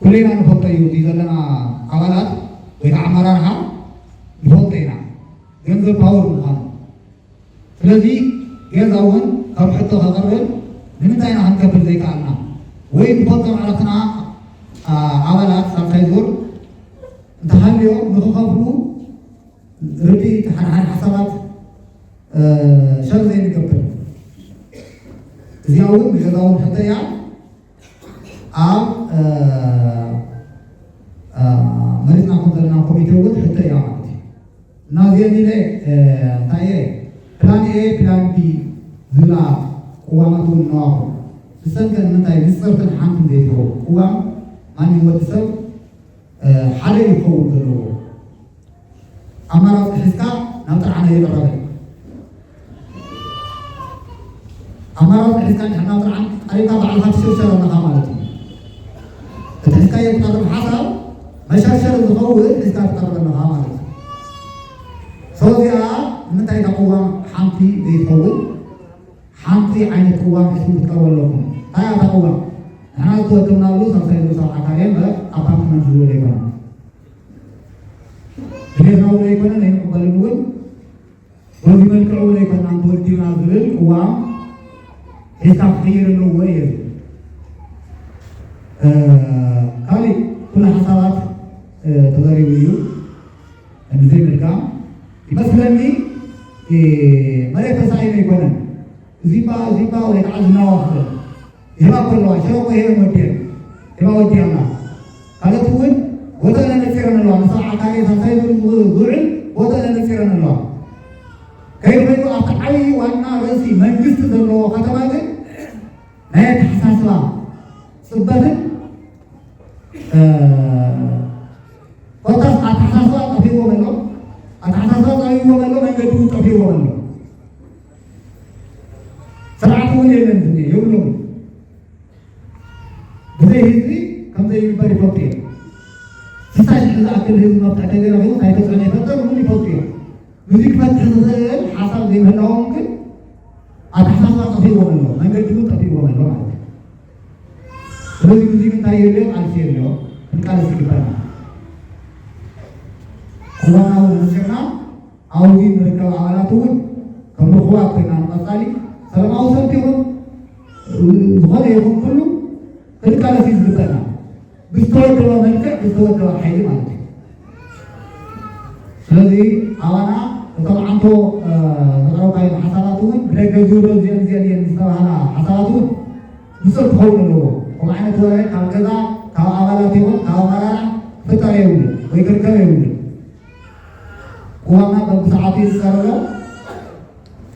ኩሌና ንፈልጦ እዩ እዚ ዘለና ኣባላት ወይ ከዓ ኣመራርሓ ንፈልጦ ኢና ገንዘብ ፓወር ምዃኑ ስለዚ ገዛ እውን ከም ሕቶ ከቕርብ ንምንታይ ኢና ክንከፍል ዘይከኣልና ወይ ንፈልጦም ዕረፍትና ኣባላት ሳልሳይ ዙር እንተሃልዮም ንክኸፍሉ ርድኢት ሓድሓደ ሓሳባት ሸር ዘይንገብር እዚኣ እውን ንገዛ እውን ሕቶ እያ ኣብ መሪፅናኩም ዘለና ኮሚቴ እውን ሕቶ እያ ማለት እዩ እና እዚአን ኢለ እንታይ እየ ፕላን ኤ ፕላን ቢ ዝብላ ቅዋማት እውን እነዋኹ ንሰን ከ ንምንታይ ንፅርትን ሓንትን ዘይትኸውን ቅዋም ማንም ወዲ ሰብ ሓደ እዩ ክኸውን ዘለዎ ኣማራፂ ሒዝካ ናብ ጥርዓን ኣይቀረበን ኣማራፂ ሒዝካ ድሕር ናብ ጥርዓን ቀሪብካ ባዕልካ ትሽርሸር ኣለካ ማለት እዩ እቲ ሒዝካዮ ትቀርብ ሓሳብ መሸርሸሪ ዝኸውን ሒዝካ ትቀርብ ኣለካ ማለት እዩ ሰው እዚኣ ንምንታይ እታ ቅዋም ሓንቲ ዘይትኸውን ሓንቲ ዓይነት ቅዋም ሒዝኩም ክትቀርቡ ኣለኩም እንታይ እያ እታ ቅዋም ንሕና ዝተወደብናሉ ሳልሳይ ርእሰ ኣካል እምበር ኣፓርትመንት ዝብል ኣይኮነን ድሌትና እውን ኣይኮነን ኣይንቕበልን እውን በዚ መልክዕ እውን ኣይኮናን ተወዲብና ዝብል ቅዋም ሒዝካ ክኽየድ ኣለዎ እየ ዝብል ካሊእ ኩሉ ሓሳባት ተዘሪቡ እዩ እንዘይ ምድጋም ይመስለኒ መሬት ተሳኢኑ ኣይኮነን ዚባ ዚባ ወይ ከዓ ዝናዋ ክብል ይህባ ከለዋ ሽረ እኮ ይህበን ወዲየን ይህባ ወዲያና ማለት እውን ቦተለን ነፂረን ኣለዋ። ንሰብዓ ካሬ ሳልሳይ ዙር ዝውዕል ቦተለን ነፂረን ኣለዋ። ከይዱ ከይዱ ኣብቲ ዓብዪ ዋና ርእሲ መንግስቲ ዘለዎ ከተማ ግን ናይ ኣተሓሳስባ ፅበትን፣ እ፣ ኮታስ ኣተሓሳስባ ጠፊእዎም ኣሎ። ኣተሓሳስባ ጠፊእዎም ኣሎ፣ መንገዲ እውን ጠፊእዎም ኣሎ። ስርዓት እውን የለን፣ ዝኒ የብሎም። ብዘይ ህዝቢ ከምዘይ ይግበር ይፈልጡ እዮም። ስሳ ሽሕ ዝኣክል ህዝቢ መፍትሒ ተገረቡ እንታይ ተፅዕኖ ይፈጠር እውን ይፈልጡ እዮም። እዚ ክፈትሕ ዝኽእል ሓሳብ ዘይምህላዎም ግን ኣተሓሳስባ ጠፊእዎም ኣሎ፣ መንገዲ እውን ጠፊእዎም ኣሎ ማለት እዩ። ስለዚ እዚ እንታይ የድልዮ? ቃልሲ የድልዮ። ክንቃለስ ይግበርና። እዋናዊ ምርጫና ኣብዚ ንርከብ ኣባላት እውን ከም ርኹባት ኮይና ንቐጻሊ ሰላማዊ ሰልፊ ይኹን ዝኾነ ይኹን ኩሉ ክንቃለስ እዩ ዝግበና። ብዝተወደበ መልክዕ፣ ብዝተወደበ ሓይሊ ማለት እዩ። ስለዚ ኣባና እቶም ዓንቶ፣ እ፣ ዘቕረብካዮም ሓሳባት እውን ብደገ ዝብሎ እዚአን እዚአን እየን ዝተባህላ ሓሳባት እውን ንጹር ክኸውን ኣለዎ። ከምኡ ዓይነት ወረ ካብ ገዛ፣ ካብ ኣባላት ይኹን ካብ ኣመራርሓ ክፍጠር የብሉን ወይ ክርከብ የብሉን። ቅዋምና በብሰዓቱ ይዝከር ኣሎ።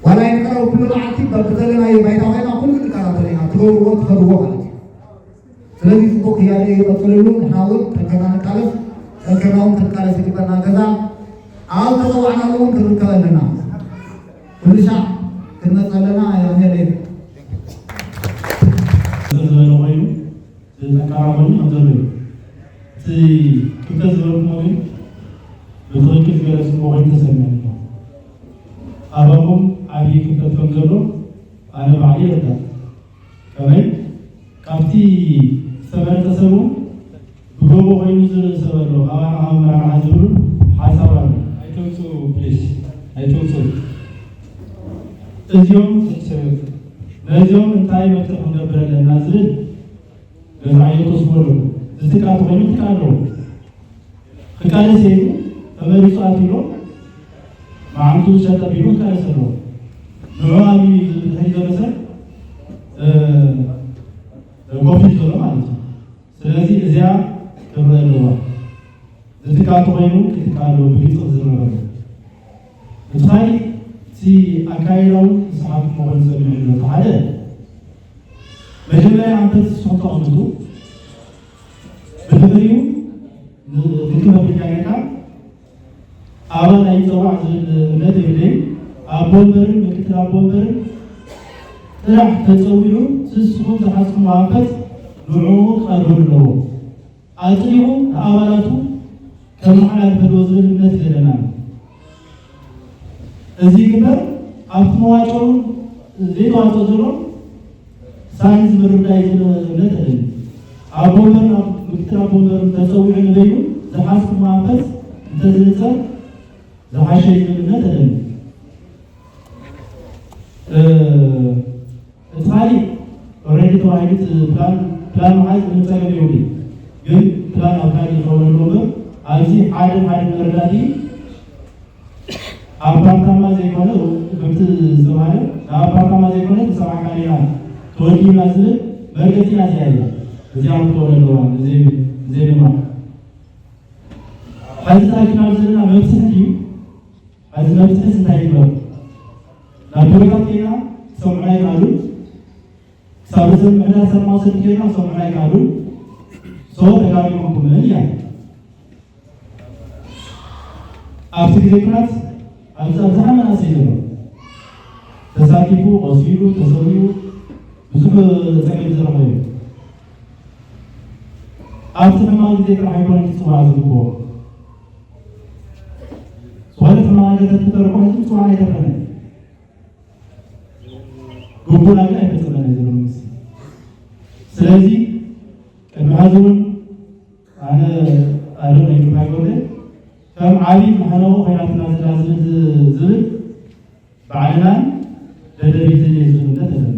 ዋላ ይንቀረብ ኩሉ መዓልቲ በብዘለናዮ ባይታ ኮይና ኩሉ ንከታተሎ ኢና፣ ትገብርዎ ትኸድዎ ማለት እዩ። ስለዚ ጽቡቕ ክያደ እዩ፣ ቀጽልሉ። ንሕና እውን ጠንከርና ንቃለስ፣ ጠንከርና እውን ክንቃለስ ይግበና። ገዛ ኣብ ተጸዋዕናሉ እውን ክንርከብ ኣለና። ኩሉ ሻዕ ክንመጽእ ኣለና። ኣሜን። ዝበለ ኮይኑ፣ ጠንካራ ኮይኑ ከም ዘሎ እዩ። እቲ ክፍተት ዝበልኩሞ ግን ብትኽክል ዝገለጽኩሞ ኮይኑ ተሰሚዑ ኣሎ። ኣባኹም ዓብዪ ክፍተት ከም ዘሎ ኣነ ባዕለይ ይርዳእ። ከመይ? ካብቲ ዝተመረጠ ሰብ እውን ብጎቦ ኮይኑ ዝርኢ ሰብ ኣሎ፣ ካባና ካብ ኣመራርሓ ዝብሉ ሓሳብ ኣሎ። ኣይተውፅኡ ፕሊስ፣ ኣይተውፅኡ። እዚኦም ትሕሰቡ። ነዚኦም እንታይ መፍትሒ ክንገብር ኣለና ዝብል ነዚ ዓይነት ወስዶ ኣለኹ። ዝትካእ ተኾይኑ ትካእ ኣለዎ። ክቃለስ ኢሉ ተመሪጹ ኣትዩ ኣሎ። መዓንቱ ሸጠ ቢሉ ክቃለስ ኣለዎ። ንዑ ኣብዩ ዝብል ድሕሪ ዘሎ ሰብ፣ እ፣ ኮፍ ኢሉ ዘሎ ማለት እዩ። ስለዚ እዚኣ ክረአ ኣለዋ። ዝትካእ ተኾይኑ ክትካእ ኣለዎ፣ ብግልፂ ክዝረብ ኣለዎ። እቲ ካሊእ እቲ ኣካይዳዊ ዝሰሓብኩሞ ኮይኑ ዝሰምዕ ኣሎ። እቲ ሓደ መጀመርያ ኣንፈት ስሕቶ ኣቕምጡ፣ ብድሕሪኡ ን-፣ ንክመብልካ ኢልካ ኣባል ኣይፀዋዕ ዝብል እምነት የብለይን። ኣቦ ወንበርን ምክትል ኣቦ ወንበርን ጥራሕ ተፀዊዑ ንስኹም ዝሓዝኩሞ ኣንፈት ንዕኡ ክቐርበሉ ኣለዎ። ኣጽኒዑ ንኣባላቱ ከመሓላልፈ ዶ ዝብል እምነት የለናን። እዚ ግበር ኣብቲ መዋጮ ዘይተዋፅኦ ዘሎ ሳይንስ ምርዳእ እዩ ዝብል እምነት ኣለኒ። ኣቦ ወንበር ናብ ምክትል ኣቦ ወንበር ተፀዊዑ ንበይኑ ዝሓዝኩሞ ኣንፈት እንተዝንፀር ዝሓሸ እዩ ዝብል እምነት ኣለኒ። እ፣ እቲ ካሊእ ኦልሬዲ ተባሂሉ እቲ ፕላን፣ ፕላን ምሓዝ ምንም ጸገም የብሉን። ግን ፕላን ኣብ ካሊእ ይኸውን ኣሎ እምበር ኣብዚ ሓደ ሓደ መረዳድኢ ኣፓርታማ ዘይኮነ ከምቲ ዝተባህለ ንኣፓርታማ ዘይኮነ ንሰብዓ ካሬና ተወዲብና ዝብል መርገጺና እዚኣ እያ። እዚኣ ክትከውን ኣለዋ። እዚ፣ እዚ ድማ ሕዚ ተኣኪብና ዘለና መብጽሒ እዩ። ሕዚ መብጽሒስ እንታይ ይግበር? ናብ ቢሮታት ኬድና ክሰምዑና ይኽኣሉ። ክሳብ ርእሰ ምምሕዳር ሰላማዊ ሰልፊ ኬድና ክሰምዑና ይኽኣሉ። ሶ ተጋቢኹም እያ። ኣብቲ ግዜ ኩናት ኣብዚ ኣብዝሓ መናእሰይ ዘሎ ተሳኪፉ፣ ቆሲሉ፣ ተሰዊኡ ብዙሕ ጸገም ዝረኸበ እዩ። ኣብቲ ሕማቕ ግዜ ጥራሕ ኣይኮነን ክጽዋዕ ዝግብኦ። ዝኾነ ሕማቕ ነገር ተትተርፎ ህዝቢ ክጽዋዕ ኣይተርፈን። ግቡእና ግን ኣይፈጸመን ዘሎ መንግስቲ። ስለዚ ቅድሚ ሕዚ እውን ኣነ ኣዶ ናይ ግርማይ ጎለ ከም ዓብዪ መሕነቑ ኮይናትና ዘላ ዝብል፣ ዝብል ባዕልናን ደደቢትን እየ ዝብል እምነት ኣለኒ።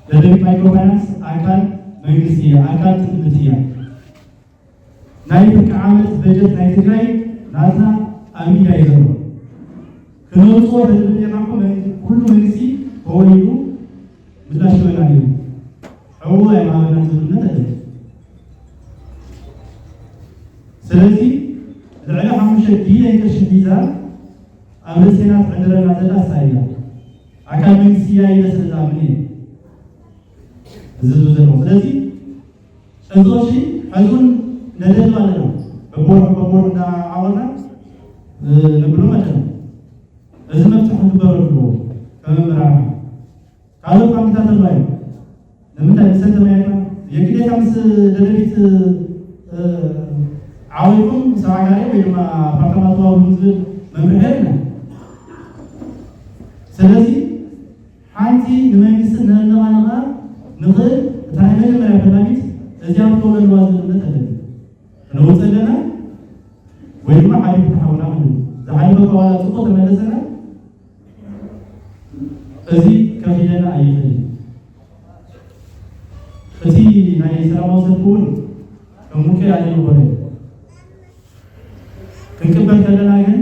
ደደቢት ማይክሮ ፋይናንስ ኣካል መንግስቲ እያ፣ ኣካል ትእምት እያ። ናይ ፍርቂ ዓመት በጀት ናይ ትግራይ ናትና ኣብ ኢዳ እዩ ዘሎ። ክነውፅኦ ተዝብል ኔርና እኮ መን-፣ ኩሉ መንግስቲ ተወሊዱ ምላሽ ይበና ነይሩ። ዕዎ ኣይማበና ዝብል እምነት ኣለኒ። ስለዚ ልዕሊ ሓሙሽተ ቢልዮን ቅርሺ ሒዛ ኣብ ርእሴና ትዕንድረና ዘላ እሳ እያ። ኣካል መንግስቲ እያ ኢለ ስለ ዝኣምን እየ እዚ ዝብል ዘለኹ። ስለዚ እዚ ቅርሺ ሕዙን ነደልብ ኣለና። በቦርሑ በቦርሑ እንዳዓወርና ነብሎ ኣለና። እዚ መፍትሒ ክግበረሉ ኣለዎ። ከመመራርሒ ካልኦት ባንክታት ኣለዋ እዩ። ንምንታይ ምስ ተመያየጥና የግዴታ ምስ ደደቢት ዓወይኩም ሰብዓ ካሬ ወይ ድማ ኣፓርታማ ተዋብሉ ዝብል መምርሒ የለን። ስለዚ ሓንቲ ንመንግስቲ ነነቓንቓ ንኽእል እታ ናይ መጀመርያ ፈላሚት እዚኣ ክትከውን ኣለዋ ዝብል እምነት ኣለኒ። ክንውፅ ኣለና ወይ ድማ ሓዲጉ ተሓውና ክንብል ዝሓለፈ ከዋላ ፅቡቅ ተመለሰና። እዚ ከፊለና ኣይኽእል። እቲ ናይ ሰላማዊ ሰልፊ እውን ከም ውልቀ ያለ ዝኾነ ክንቅበል ከለና ግን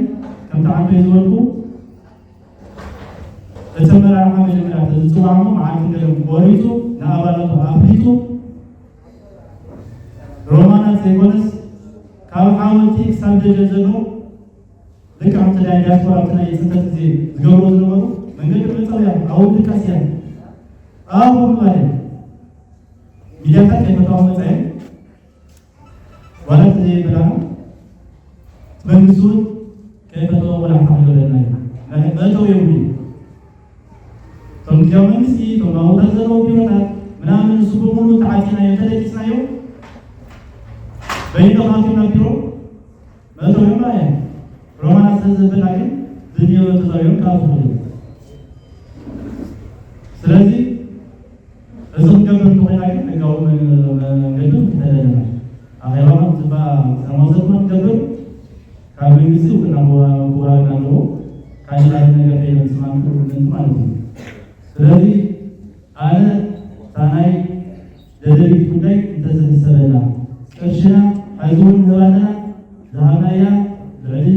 ከምቲ ዓንቶይ ዝበልኩ እቲ ኣመራርሓ መጀመርያ ተዝፅዋዕሞ መዓልቲ ገለም ቆሪፁ ንኣባላቱ ኣፍሊጡ ሮማናት ዘይኮነስ ካብ ሓወልቲ ክሳብ ደጀን ዘሎ ልክዕ ከምቲ ናይ ዲያስፖራ ኣብቲ ናይ ፅንተት ግዜ ዝገብርዎ ዝነበሩ መንገዲ መፀውያ ኣብኡ ድቃስ እያ ኣብኡ ምባል እያ። ሚድያታት ከይፈተዋ መፃየን ዋላ እቲ ዘይበላና መንግስቲ እውን ከይፈተዎ ቆላሕታ ክገብረና እዩ። መእተዊ የብሉ እዩ። እቶም ግዜያዊ መንግስቲ እቶም ናውታት ዘለዎ ቢሮታት ምናምን ንሱ ብምሉ ተዓፂናዮ ተደቂስናዮ በይኑ ካፍዮም ናብ ቢሮ መእተዊ እዮም ማለት እዮም። ሮማና ስለ ዘበላ ግን ዝድዮ ተዛውዮም ካብ ዝኽእሉ ስለዚ እዚ ክንገብር እንተኾይና ግን ሕጋዊ መንገዱ ተደለና ኣኼባና ዝባ ሰላማዊ ሰልፍና ክንገብር ካብ መንግስቲ እውቅና ክወሃበና ኣለዎ። ካልእ ካልእ ነገር ከይመልስ ማለት እዩ። ስለዚ ኣነ እታ ናይ ደደቢት ጉዳይ እንተዝሕሰበላ ቅርሽና ሕዚ እውን ንህባ ኣለና ዝሃብናያ ልዕሊ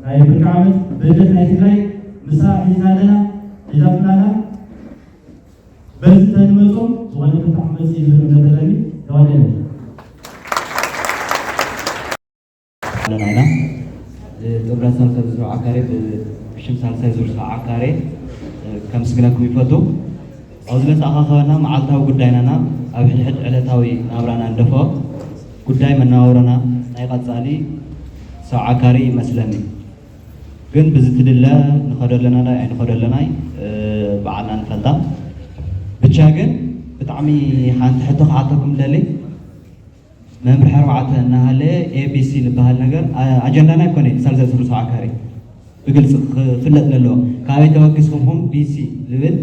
ናይ ብርቂ ዓመት በጀት ናይ ትግራይ ምሳ ሒዝና ኣለና ሒዛትና ኣላ። በዚ ተንመጾም ዝኾነ ፍታሕ መጽእ እዩ ዝብል እምነት ኣለኒ። ተዋደደ ኣለና ኢና። ጥምረት ሳልሳይ ዙር ሰብዓ ካሬ ብሽም ሳልሳይ ዙር ሰብዓ ካሬ ከምስግነኩም ይፈቱ። ኣብዚ ለተኣኻኸበና መዓልታዊ ጉዳይናና ኣብ ሕድሕድ ዕለታዊ ናብራና እንደፎ ጉዳይ መነባብሮና ናይ ቀጻሊ ሰብዓ ካሬ ይመስለኒ። ግን ብዝትድለ ንኸደለና ዳይ ኣይንኸደለናይ ብዓልና ንፈልጣ። ብቻ ግን ብጣዕሚ ሓንቲ ሕቶ ክሓተኩም ደሊ መምርሒ ኣርባዕተ እናሃለ ኤቢሲ ዝበሃል ነገር ኣጀንዳና ኣይኮነ ሳልሳይ ስሩስ ዓካሪ ብግልፂ ክፍለጥ ዘለዎ ካበይ ተበጊስኩም ኹም ቢሲ ዝብል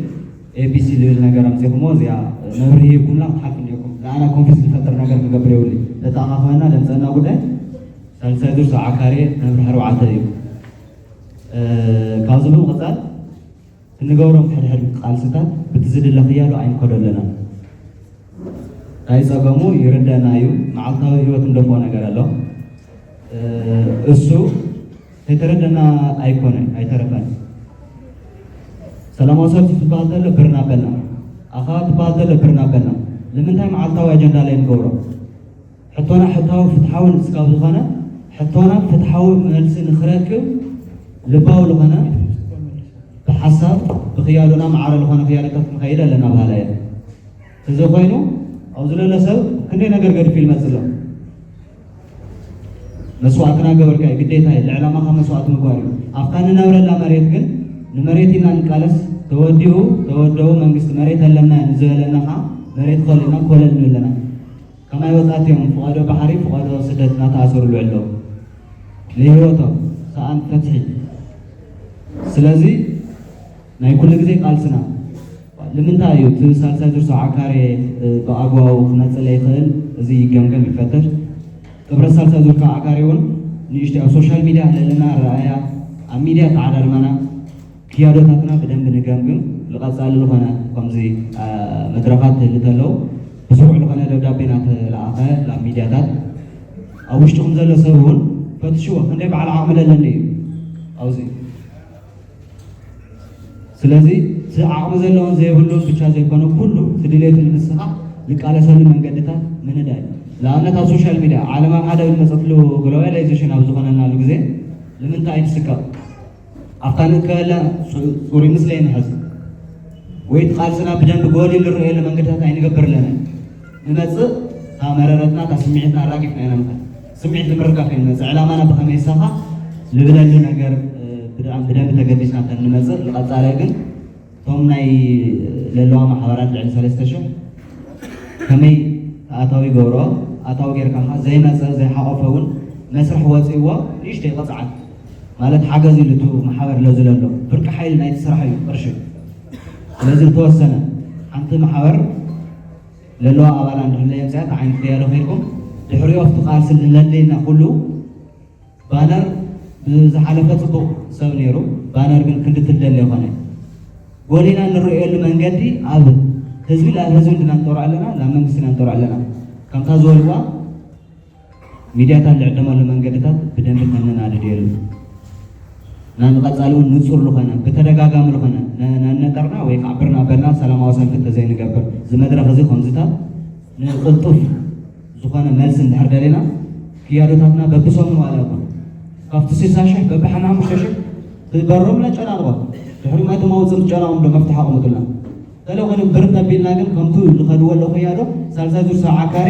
ኤቢሲ ዝብል ነገር ኣምፂኹሞ እዚኣ መብርሂ ሂብኩምና ክትሓልፉ እኒኦኩም ንኣና ኮንፊስ ዝፈጥር ነገር ክገብር የብሉ ተተኣኻኸበና ለምፀና ጉዳይ ሳልሳይ ዙር ሰብዓ ካሬ መምርሒ ኣርባዕተ እዩ። ካብዚ ብምቕፃል እንገብሮም ሕድሕድ ቃልስታት ብቲ ዝድለ ክያዶ ኣይንከዶ ኣለና። ናይ ፀገሙ ይርደና እዩ። መዓልታዊ ህይወት እንደፍኦ ነገር ኣሎ። እሱ ከይተረደና ኣይኮነ ኣይተረፈን። ሰላማዊ ሰልፊ ትበሃል ዘሎ ብር ናበልና፣ ኣኻ ትበሃል ዘሎ ብር ናበልና። ንምንታይ መዓልታዊ ኣጀንዳ ላይ ንገብሮ? ሕቶና ሕታዊ ፍትሓዊ ንስካብ ዝኾነ ሕቶና ፍትሓዊ መልሲ ንክረክብ ልባዊ ዝኾነ ብሓሳብ ብክያዶና ማዕረ ዝኾነ ክያዶታት ንኸይድ ኣለና ባህላ እየ። እዚ ኮይኑ ኣብዚ ለሎ ሰብ ክንደይ ነገር ገድፍ ይልመፅ ኣሎ። መስዋዕትና ገበርካ እዩ ግዴታ እዩ ልዕላማኻ መስዋዕት ምግባር እዩ። ኣብታ ንነብረላ መሬት ግን ንመሬት ኢና ንቃለስ ተወዲኡ ተወደቡ መንግስቲ መሬት ኣለና ንዝበለና ከዓ መሬት ኸልና ኮለል ንብለና። ከማይ ወጣት እዮም ፍቓዶ ባሕሪ ፍቓዶ ስደት እናተኣሰሩሉ ኣለዉ። ንህይወቶም ሰኣን ፍትሒ። ስለዚ ናይ ኩሉ ግዜ ቃልስና ንምንታይ እዩ እቲ ሳልሳይ ዙር ሰብዓ ካሬ ብኣግባቡ ክመፅእ ለይኽእል? እዚ ይገምገም ይፈተሽ። ጥብረት ሳልሳይ ዙር ከዓ ካሬ እውን ንእሽቶ ኣብ ሶሻል ሚድያ ለለና ረኣያ ኣብ ሚድያ ተዓዳድመና ክያዶታትና ብደንቢ ንገምግም። ንቐፃሊ ዝኾነ ከምዚ መድረኻት ትህሊ ተለዉ ብስሩዕ ዝኾነ ደብዳቤ ናተለኣኸ ናብ ሚድያታት ኣብ ውሽጥኹም ዘሎ ሰብ እውን ፈትሽዎ። ክንደይ በዓል ዓቕሚ ለለኒ እዩ ኣብዚ። ስለዚ እቲ ዓቕሚ ዘለዎን ዘይብሉን ብቻ ዘይኮነ ኩሉ እቲ ድሌቱ ንምስኻዕ ዝቃለሰሉ መንገድታት ምንዳይ ንኣብነት ኣብ ሶሻል ሚድያ ዓለም ኣብ ሓደ ዝመፀትሉ ግሎባላይዜሽን ኣብ ዝኾነናሉ ግዜ ንምንታይ ኣይንስቀቕ? ኣብታ ንእከበላ ፁ- ፅሩይ ምስለ ይንሕዝ ወይ እቲ ቃልስና ብደንቢ ጎሊሉ ንርእየሉ መንገድታት ኣይንገብር ኣለና። ንመፅእ እታ መረረትና እታ ስምዒትና ኣራጊፍና ኢና ምኸድ። ስምዒት ንምርካብ ከይንመፅእ ዕላማና ብኸመይ ይሳኻ ልብለሉ ነገር ብደንቢ ተገዲስና እንተንመፅእ ንቐፃላይ ግን እቶም ናይ ለለዋ ማሕበራት ልዕሊ ሰለስተ ሽሕ ከመይ ኣታዊ ይገብሮ? ኣታዊ ጌርካ ኸዓ ዘይመፀ ዘይሓቆፈ እውን መስርሕ ወፂእዎ ንእሽተይ ይቐፅዓል ማለት ሓገዝ ኢሉ እቱ ማሕበር ለዚ ለሎ ፍርቂ ሓይሊ ናይቲ ስራሕ እዩ ቅርሺ። ስለዚ ዝተወሰነ ሓንቲ ማሕበር ለለዋ ኣባላ እንድሕር ለየምፅኣት ዓይነት ክያዶ ከይድኩም ድሕሪኦ ኣብቲ ቃልሲ ልለለየና ኩሉ ባነር ብዝሓለፈ ፅቡቕ ሰብ ነይሩ። ባነር ግን ክንዲ ትደለ ይኾነ ጎሊና ንርእየሉ መንገዲ ኣብ ህዝቢ ላብ ህዝቢ እንድና ንጠሩ ኣለና ላብ መንግስቲ ኢና ንጠሩ ኣለና። ከምታ ዝበልዋ ሚድያታት ልዕደመሉ መንገድታት ብደንቢ ከነናድድ የሉ። ናብ ቀፃሊ እውን ንፁር ዝኾነ ብተደጋጋሚ ዝኾነ ነነጠርና ወይ ከዓ ብርና በልና ሰላማዊ ሰልፊ ተዘይንገብር ዝመድረክ እዚ ከምዝታት ንቅልጡፍ ዝኾነ መልሲ እንድሕር ደሌና ክያዶታትና በብሰሙን ዋላ እኳ ካብቲ ስሳ ሽሕ በብሓና ሓሙሽተ ሽሕ ትበሮም ለጨናንቆ ድሕሪ ማይ ተማውፅም ጨናቑም ዶ መፍትሓ ኣቕምጡልና። ገለ ኮይኑ ብር ተቢልና ግን ከምቱ ዝኸድዎ ኣለኹ ክያዶ ሳልሳይ ዙር ሰብዓ ካሬ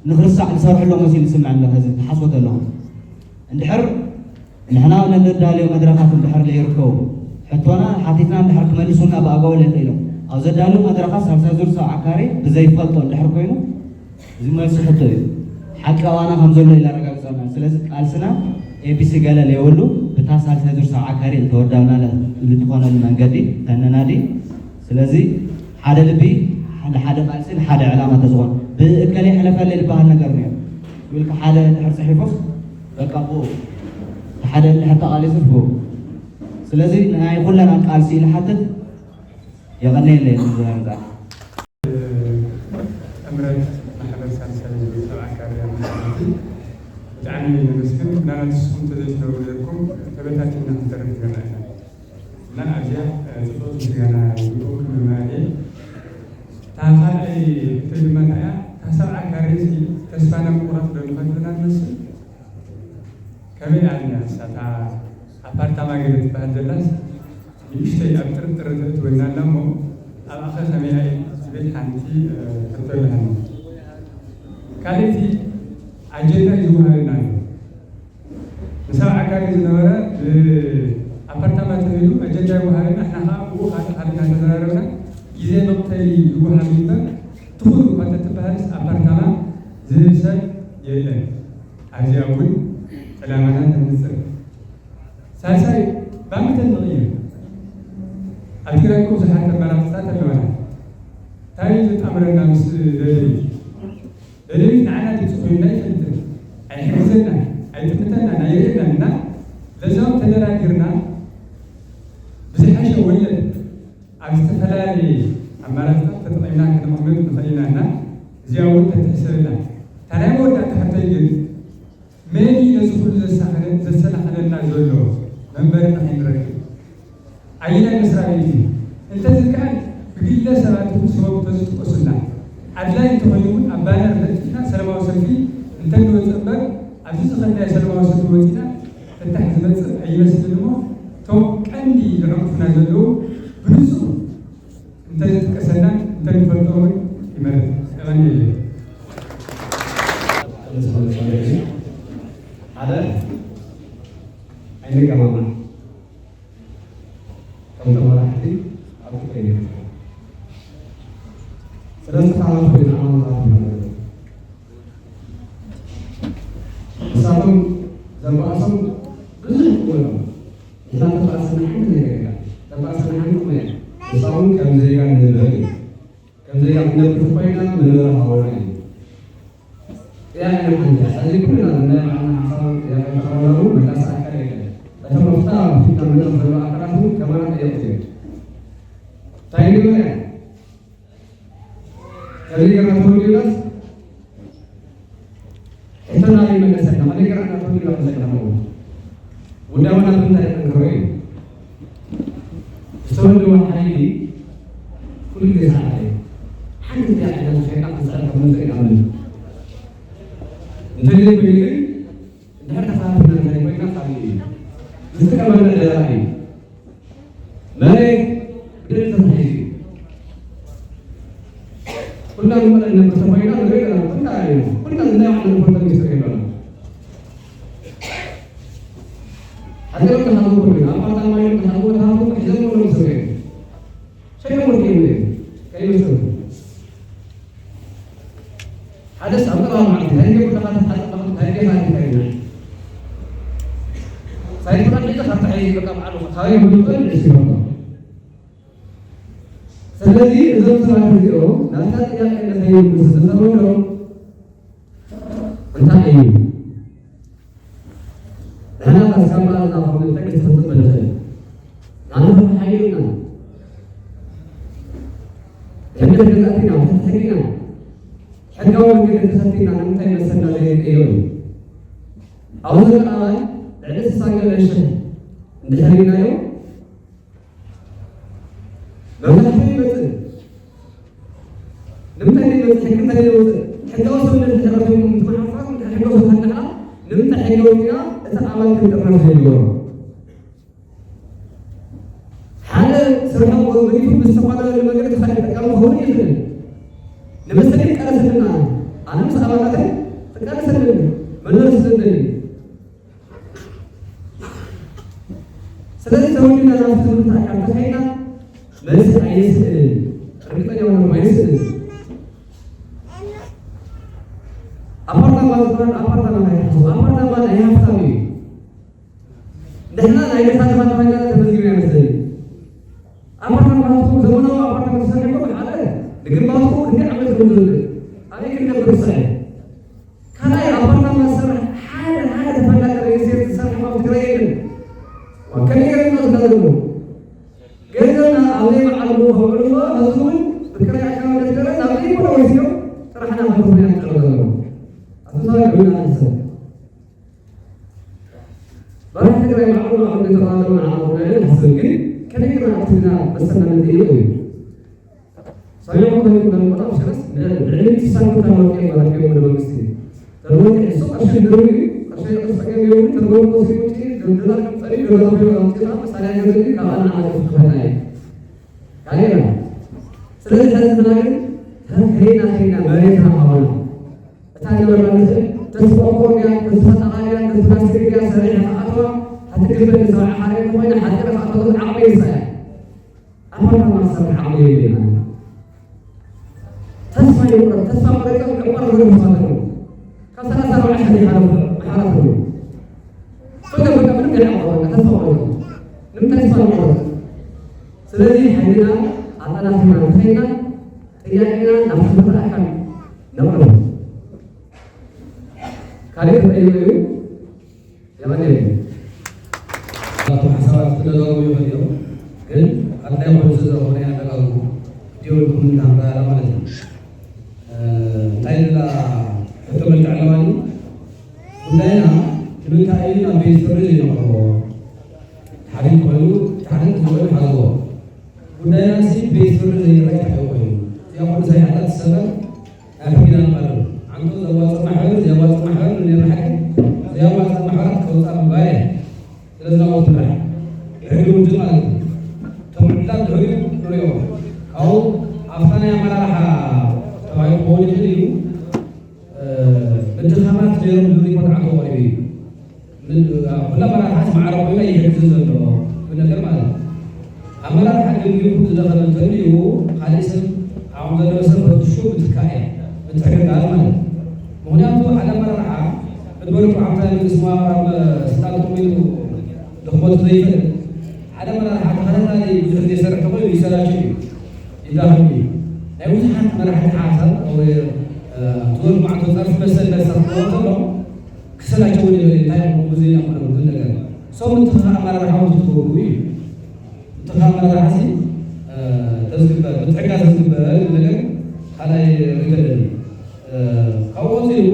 ንክርሳዕ ዝሰርሑ ኣሎ መሲሉ ዝስምዐኒ ኣሎ። ከዚ ትሓስቦ ተለኹ እንድሕር ንሕና ነንዳልዮ መድረኻት እንድሕር ዘይርከቡ ሕቶና ሓቲትና እንድሕር ክመልሱና ብኣግባቡ ለኽኢሎም ኣብ ዘዳልዩ መድረኻት ሳልሳይ ዙር ሰብዓ ካሬ ብዘይፈልጦ እንድሕር ኮይኑ እዚ መልሲ ሕቶ እዩ። ሓቂ ኣባና ከም ዘሎ ኢላ ኣረጋግፀና። ስለዚ ቃልስና ኤቢሲ ገለ ለየብሉ ብታ ሳልሳይ ዙር ሰብዓ ካሬ እንተወዳብና ልትኾነሉ መንገዲ ተነናዲ። ስለዚ ሓደ ልቢ ንሓደ ቃልሲ ንሓደ ዕላማ ተዝኾን ብእከለ ይሕለፈለ ዝበሃል ነገር ነይሩ ኢልካ ሓደ እንድሕር ፅሒፉስ በቃ ብኡ ሓደ እንድሕር ተቓሊሱስ ብኡ። ስለዚ ናይ ኩለና ቃልሲ ኢሉ ሓትት የቐነየለ እዩ። ጥምረት ማሕበር ሳልሳይ ሰብዓ ካሬ ብጣዕሚ ነመስግን። ምናልባት ንስኹም ተዘይትነብሩ ነርኩም ተበታቲና ክንተርፍ ገና ኢና እና ኣብዚኣ ፅቡቅ ምስጋና ይግብኡ ክምልማል እየ። እታ ካልኣይ ሕቶ ድማ እንታይ እያ? እታ ሰብዓ ካሬ እዚ ተስፋና ምቁራፅ ዶ ንኸትብልና ትመስል? ከመይ ኣልያ ንሳ እታ ኣፓርታማ ገለ ትበሃል ዘላስ ንእሽተይ ኣብ ጥርጥር ተእትወና ኣላ እሞ ኣብኣኸ ከመይ ኣይ ዝብል ሓንቲ ሕቶ ኣለሃኒ። ካልእቲ ኣጀንዳ እዩ ዝወሃበና ኣሎ። ንሰብዓ ካሬ ዝነበረ ብኣፓርታማ ተባሂሉ ኣጀንዳ ይወሃበና፣ ንሕና ከዓ ብኡ ካልእ ካልእ እናተዘራረብና ግዜ መቕተሊ ይወሃብ እምበር ትኹን እኳ ተትበሃልስ ኣፓርታማ ዝህብ ሰብ የለን። ኣብዚኣ እውን ዕላማና ተንፅር። ሳልሳይ ባንክ ተንቕይር። ኣብ ትግራይ እኮ ብዙሓት ኣማራፅታት ኣለዋና። እንታይ እዩ ዘጣምረና ምስ ደደቢት? ደደቢት ንዓና ግልፂ ኮይኑና ኣይፈልጥን። ኣይሕግዘናን፣ ኣይጥምተናን፣ ኣይርእየናን እና በዛም ተደራዲርና ብዝሓሸ ወለድ ኣብ ዝተፈላለየ ኣማራፅታት ተጠቒምና ክነቕምጥ ንኽእል ኢና እና እዚኣ እውን ተትሕሰበና። እታ ናይ መወዳእታ ሕቶይ ግን መን እዩ ነዚ ኩሉ ዘሳኸለ-፣ ዘሰናኸለልና ዘሎ መንበሪ ንኸይንረክብ? ኣየናይ መስሪያ ቤት እዩ? እንተዝከኣል ብግለ ሰባት እውን ስሞም ተዝጥቀሱልና። ኣድላይ እንተኾይኑ እውን ኣብ ባነር ለጢፍና ሰላማዊ ሰልፊ እንተንወፅእ እምበር ኣብዚ ዝኸድናዮ ሰላማዊ ሰልፊ ወፂና ፍታሕ ዝመፅእ ኣይመስልን እሞ እቶም ቀንዲ ዝዕንቅፉና ዘለዉ ብንፁር እንተዝጥቀሰልና እንተንፈልጦ እውን ይመርፅ። የቐንየለይ። ሓደ ኣይንቀማማዕ። ከም ተመራሕቲ ኣብቲ ኮይነ ስለ ዝተሓላለፉ ኢና ዓማታት ንሳቶም ዘባእሶም ብዙሕ ክወሎም ንሕና ተባእሰና ሓንቲ ነገር እያ። ተባእሰና ሓንቲ እኮ እያ። ንሳ እውን ከም ዜጋ ንንበር እዩ። ከም ዜጋ ክንነብር እንተኮይና መንበሪ ሃዋና እዩ። ጥያቄና ሓንቲ እያ። ሕዚ ኩልና ናይ ባዕልና ሓሳብ ጥያቄ እንተሃለና እውን መልሲ ኣካል የለን። እቶም ኣብታ ፊትና መድረኽ ዘለዉ ኣካላት እውን ከማና ጠየቕቲ እዮም። እንታይ ንግበር እያ? ከመይ ጌርና ተወዲብናስ? ሕቶና ይመለሰልና። ከመይ ጌርና ተወዲብና ክንዘግና ንኸውን? ውዳበና ብምንታይ ነጠንክሮ እዩ? ዝተወደበ ሓይሊ ኩሉ ግዜ ሰዓረ እዩ። ሓንቲ እዚኣ ዓይነታ ሸይጣን ክስዕር ከም ዝኽእል ይኣምን። ዝጥቀመሉ ዕዳጋ እዩ። መሬት ብደም ተታሒዙ እዩ። ኩልና ንመሬት ነበር ተባሂና ንርኢ ኣለና። ኩልና እዩ። ኩልና ናይ ባዕልና ንፈልጦ ሚስጥር የለና። ሃገር ተሃቡ ኩሉ፣ ኣፓርታማ እዩ ተሃቡ፣ ተሃቡ ሒዘን ኩሎም ሰብ እዮም። ሸይሞት እዮም። ከይመስሉ። ሓደ ሳምራ ማለት እንታይ ይገብር ለካ ተሓጠ ለካ እንታይ ይገብር እንታይ ይገብር። ሳይንስ ተቐሚጠ ካብ ታሕቲ በቃ በዓሉ ካበይ ይብሉ ይኽእል ንእሱ ይፈልጦ። ስለዚ እዞም ሰባት እዚኦም ናብታ ጥያቄ ንኸይምልሱ ዝኸበዶም እንታይ እዩ? ንሕና ካብ ሳምራ ዝናኸሙ እንታይ ክተፈልጡ መደኸል? ንዓና ሓይልና ሕድር ገዛእቲና፣ ፍትሕና፣ ሕጋዊ መንገዲ ተኸቲልና ንምንታይ መሰልና ዘይንቀይሮ እዩ? ኣብዚ ዘሎ ኣባል ልዕሊ ስሳን ገለ ሽሕ እንድሕር ኢልናዮ፣ መብዛሕትኡ ይመጽእ። ንምንታይ ዘይመጽእ? ሕጊ እንታይ ዘይወጽእ? ሕጋዊ ሰውነት እንድሕር ረኺብኩም፣ እቲ ማሕበረሰብ እንድሕር ሕጋዊ ሰውነት ኣለና፣ ንምንታይ ሕጋዊ ወጺና እቲ ኣባል ክንጥርነፍ ዘይንገብሮ? ሓደ ስርሖም ገሚቱ ብዝተፈላለየ መንገዲ ተኸዲ ተጠቃሚ ክኸውን ይኽእል። ንመሰለይ ይቃለሰልና፣ ኣነ ምስ ኣባላተይ ትቃለሰልን መንበሪ ስለዘለኒ። ስለዚ ተወዲና ናብቲ ዝምልከት ኣካል ተኸይና መልሲ ኣይስእንን። ርግጠኛ ሆኖም ኣይስእንን። ኣፓርታማ ዝበሃል ኣፓርታማ ከይትሓስቡ። ኣፓርታማ ናይ ሃፍታም እዩ። ንሕና ናይ ደፋ ደፋ ተባሂልና ተመዝጊብና ይመስለኒ። ኣፓርታማ ሃፍታም ዘመናዊ ኣፓርታማ ተሰሪሑ ሓደ ንግንባቱ ክንደይ ዓመት ከም ዝወስድ ኣበይ ክንነብር ንስራሕ እዩ። ካልኣይ ኣፓርታማ ዝሰርሕ ሓደ ሓደ ተፈላጢ ሪል ስቴት ዝሰርሕ ኣብ ትግራይ የለን። ከመይ ገይሮም ኢና ዝገዝእዎ? ገንዘብና ኣብ ዘይበዓሉ ከውዕልዎ፣ ህዝቢ እውን ብክራይ ኣካባቢ ደገረ ናብ ዘይኮነ ወሲዶም ጥራሕ ናብ ህዝብና ይጥዕሩ ዘለዉ። ኣቶ ሳልሕ ዑና ንሕሰብ። መራሕቲ ትግራይ ማዕበል ማዕበል እናተባሃሉ ንዓና ጉዳይ ኣይሓስብን፣ ግን ከመይ ጌርና ኣብቲ ዜና መሰልና ንጥይቕ እዩ። ሰሚዕኩም ከይትብሉ፣ በጣም ሽረስ ልዕሊ ትሽዓተ ሚእቲ ወርቂ ማለት እዩ ወደ መንግስቲ። ተርቦ ቅርሱ ቅርሺ ድርቢ እዩ። ቅርሺ ቅርሺ ጸገም የብሉን። ተርቦ ቅርሺ ውጪ ድርድራ ከምጸሪ ድርድራ ኣውፅና መሳርያ ገዝእ ካብ ኣና ዓመት ክፈና እዩ። ካሌና። ስለዚህ ሕዝብና ግን ከይና ከይና መሬትና ሃበና። እታ ነበርና ንኽእል ተስፋ ቆርያ፣ ተስፋ ጠቓልያ፣ ተስፋ ስግያ ሰሪሕ ከኣትዋ፣ ሓቲ ግበል ንሰብዓ ሓደ ኮይና ሓቲ ከኣትዋ ዓቕሚ ይሳያ። ኣባታትና ዝሰርሕ ዓቕሚ የብልና። ተስፋ ይቁረጥ፣ ተስፋ ቆሪጾም ዕቋር ዝገብሩ ሰባት ኣለዉ። ካብ ሰላሳ ኣርባዕተ ሺሕ ይሓለፉ፣ ይሓለፉ ኣለዉ። ፈገ በቃ ምንም ዘይዓቕሙ በቃ ተስፋ ቆሪጾም። ንምንታይ ተስፋ ንቆርጽ? ስለዚ ሓይልና ኣጠናኺርና እንተኸይድና ጥያቄና ናብ ትምህርቲ ኣካል ነቕርብ። ካልእ ተጠይቑ እዩ። የቐንየለይ። ካብቶም ሓሳባት ክደጋግሙ ይኽእሉ እዮም፣ ግን ኣድላይ ኮይኑ ስለ ዝኾነ ኢና ንደጋግሞ። ድዮ ኢልኩም እንዳምራራ ማለት እዩ። እ፣ እንታይ ኢላ ሕቶ መልክዕ ኣለዋ እዩ? ጉዳይና ንምንታይ እዩ ናብ ቤት ፍርዲ ዘይነቕርቦ? ሓደ ኮይኑ፣ ሓደ ኮይኑ ሓዝዎ። ጉዳይና ሲ ቤት ፍርዲ ዘይረግሕ ኮይኑ፣ እዚኣ ኩሉ ሰሪሓታ ትሰበር፣ ኣብ ሕጊና ንቐርብ። ዓንቶ ዘዋፅእ ማሕበር፣ ዘዋፅእ ማሕበር ንኔር ሓቂ፣ ዘዋፅእ ማሕበራት ከውፃእ ምግባር እያ። ስለዚ ናብኡ ትምራሕ። ሕጊ ውድብ ማለት እዩ። እቶም ዕድላት ድሕሪኡ ንሪኦ። ካብኡ ኣብታ ናይ ኣመራርሓ ተባሂሉ ክኸውን ይኽእል እዩ። እ፣ ምድኻማት ነይሮም ዝብል ሪፖርት ዓንቶ ቀሪቡ እዩ። ምን-፣ ኩላ መራርሓት ማዕረ ኮይና ይሕግዝ ዘሎ ዝብል ነገር ማለት እዩ። ኣመራርሓ ገምጊሙ ዝደኸመ እንተልዩ፣ ካልእ ሰብ ዓቕሚ ዘለዎ ሰብ ፈትሹ ምትካእ እያ። ምትዕርራር ማለት እዩ። ምኽንያቱ ሓደ ኣመራርሓ ቅድሚ ርብዓ ዓመት ናይ መንግስቲ መዋቕር ኣብ ስልጣን ተቐሚጡ ድኽመቱ ዘይፈልጥ፣ ሓደ ኣመራርሓ ተኸታታሊ ብዙሕ ዘይሰርሕ ተኾይኑ ይሰላችሁ እዩ። ይዳኸም እዩ። ናይ ብዙሓት መራሕቲ ሓሳብ ወይ፣ እ፣ ትወልድ መዓልቲ ጸርፊ መሰል መልሳ ክኸውን ከሎ ክሰላቸው እውን ይኽእል እዩ። እንታይ ይኹን ብዙ ይኹን ብዙ ነገር። ሰው ምትኻ ኣመራርሓ እውን ዝትወጉ እዩ። ምትኻ ኣመራርሓ ሲ፣ እ፣ ተዝግበር፣ ምትሕጋ ተዝግበር ነገር ካልኣይ ሪከርድ እዩ። እ፣ ካብኡ ቀፂሉ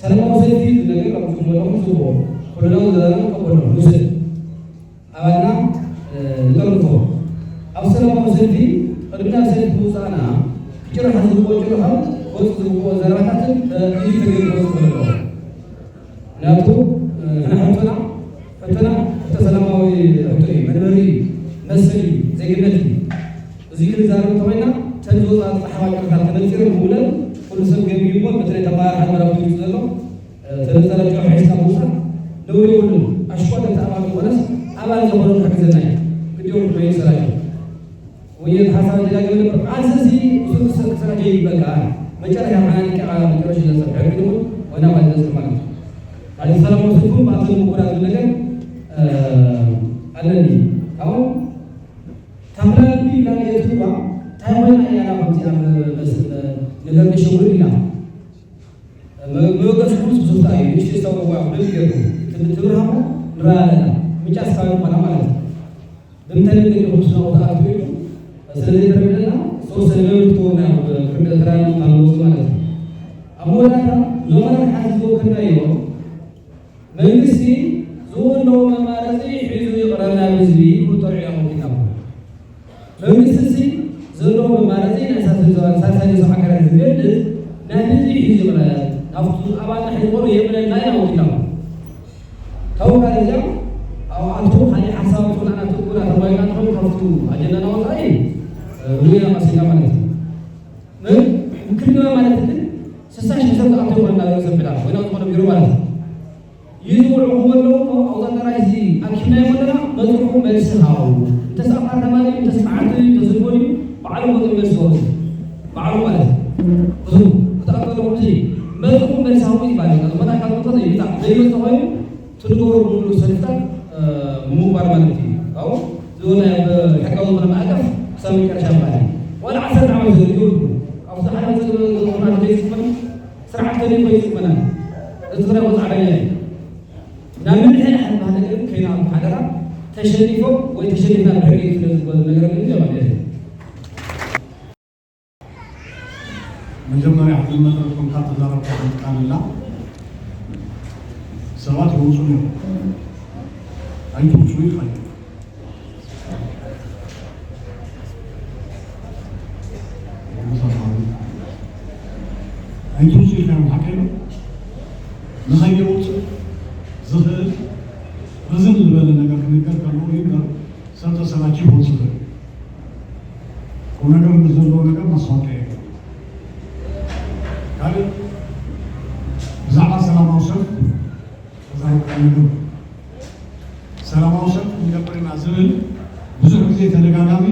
ሰላማዊ ሰልፊ ዝብል ነገር ኣብ ዝመለኹ ዝቦ ኩልና ዘላለም ከበሎ ንውሰድ። ኣባልና፣ እ፣ ንጠርንፎ። ኣብ ሰላማዊ ሰልፊ፣ ቅድሚ ናብ ሰልፊ ምውጻእና፣ ክጭርሓ ዝግብኦ ጭርሖን ክወጽእ ዝግብኦ ዘረባታትን፣ እ፣ እዩ ተገይሩ ክወጽእ ዘለዎ። ምኽንያቱ፣ እ፣ ንሕና ሕቶና፣ ሕቶና፣ ሕቶ ሰላማዊ ሕቶ እዩ፣ መንበሪ እዩ፣ መስል እዩ፣ ዜግነት እዩ። እዚ ክንዛረብ እንተኾይና፣ እተን ዝወፃ ፃሓባ ቅርታት ተነፂረን ብውለን ኩሉ ሰብ ገቢዩዎ፣ በተለይ ተመሃራሓት መራብቲ ውፅእ ዘሎ ተነፀረ ጨው ሒዝካ ምውፃእ ነውሪ የብሉን። ኣሽኳል እቲ ኣባል ዝኾነስ ኣባል ዝኾነ ክሕግዘና እዩ። ግዲኦም ኮይኑ ሰራቂ ወይ ሓሳብ ተጋገበ ነበር። ቃልሲ እዚ ብዙሕ ክሰ-፣ ክሰራጀ ይግበካ። መጨረሻ ሓናኒካ መጨረሻ ይለጸ። ሕርግድሙ ወና ባል ይለጸ ማለት እዩ። ሓደ ሰላማዊ ሰልፉን ብኣቶም ምኩራት ዝለገን፣ እ፣ ኣለኒ። ካብኡ ተኽለቢ ኢላ የትዋ እንታይ ኮይና እያ ናብ ከምዚኣ መ-፣ መስ-፣ መ-፣ ነገር ንሸውር ኢላ። መ-፣ መበገሲ ኩሉ ስብስብታ እዩ። ንእሽቶ ዝሰውርዋ ብደንብ ገይሩ ትም-፣ ትብርሃሞ ንረኣ ኣለና። ምጫ ስካብ ምዃና ማለት እዩ። ብምንታይ መንገዲ ኢኹም ስነ ቁጥዓት ትሪዱ? ስለ ዘይተረድአና ዝተወሰነ መብርሂ ትህቡና ኢኹም። ክንዲ ተራና ካብ ንወስድ ማለት እዩ። ኣብ መወዳእታ ዞመናን ሓዚ ዝወከልናዮ መንግስቲ ዝህልዎ መማረፂ ሒዙ ይቕረብ ናብ ህዝቢ ክብሉ ጠሪዖም ወኪልና። መንግስቲ እዚ ዘለዎ መማረፂ ናይ ሳልሳይ ዞ-፣ ሳልሳይ ዞባ ኣካላት ዝገልፅ ናብ ህዝቢ ሒዙ ይቕረብ። ናብቲ ኣባልና ሒዝዎ የብለና ኢና ወኪልና። ካብኡ ካልእ እዚኣ ኣብኣቱ ካሊእ ሓሳብ ትኩናና ትኩና ተባሂልና እንተኾይኑ ካብቱ ኣጀንዳና ወፃኢ እ፣ ሩያ ቀሲና ማለት እዩ። ምን ክልመ ማለት ግን ስሳ ሺህ ሰብ ዝኣተው ይኾን እናበለ ሰብ ዕዳ ወይ ናብ ዝኾነ ቢሮ ማለት እዩ። ይዝውዑ ክመለዉ እሞ ኣብዛ ጥራይ እዚ ኣኪብናዮ ኣለና፣ መፅኹም መልሲ ሃቡ። እንተስ ኣፓርታማ ድዩ፣ እንተስ መዓልቲ ድዩ፣ እንተስ ዝልቦ ድዩ፣ ባዕሉ መፅኡ መልሲ ሃቡ። ባዕሉ ማለት እዩ። እሱ ክተቐበሉ ከምዚ መፅኹም መልሲ ሃቡ ይባል። ዝኾነ ኣካል መፅኡ ይምፃእ። ዘይመፅእ ኮይኑ ትንገሮ ብምሉእ ሰልፍታት፣ እ፣ ምምባር ማለት እዩ። ካብኡ ዝወነ ኣብ ሕጋዊ ዝኾነ ማዕቀፍ ክሳብ መጨረሻ ምባል እዩ። ዋላ ዓሰርተ ዓመት ዘድልዮ ይኹን። ኣብዚ ሓደ መፅእ ዝኾነ ዘይዝመን ስርዓት ተሪፍ ወይ ይፅመና። እዚ ትግራይ ወፃዕረኛ እዩ። ናብ ምንታይ ሓደራ ከይና ሓደራ ተሸኒፎም ወይ ተሸኒፍና ብሕጊ ስለ ዝበሉ ነገር ግን ጀማል እዩ። መጀመርያ ኣብዚ መድረኽ ኮንካ ተዛረብካ ሓንቲ ቃል ኣላ። ሰባት ይወፁ እዮም። ኣይትውፁ ኢልካ እዩ። ኣይትውፁ ኢልካ እዮም ሓቂ ነው። ንኸይወፅእ ዝኽእል ርዝን ዝበለ ነገር ክንገር ከለዉ እዩ እምበር ሰብ ተሰላችዩ ክወፅእ ይኽእል። ቁም ነገር ምስ ዘለዎ ነገር ማስታወቂያ የለን። ካልእ ብዛዕባ ሰላማዊ ሰልፍ ተዛሪብካ ነገር ሰላማዊ ሰልፍ ክንገብር ኢና ዝብል ብዙሕ ግዜ ተደጋጋሚ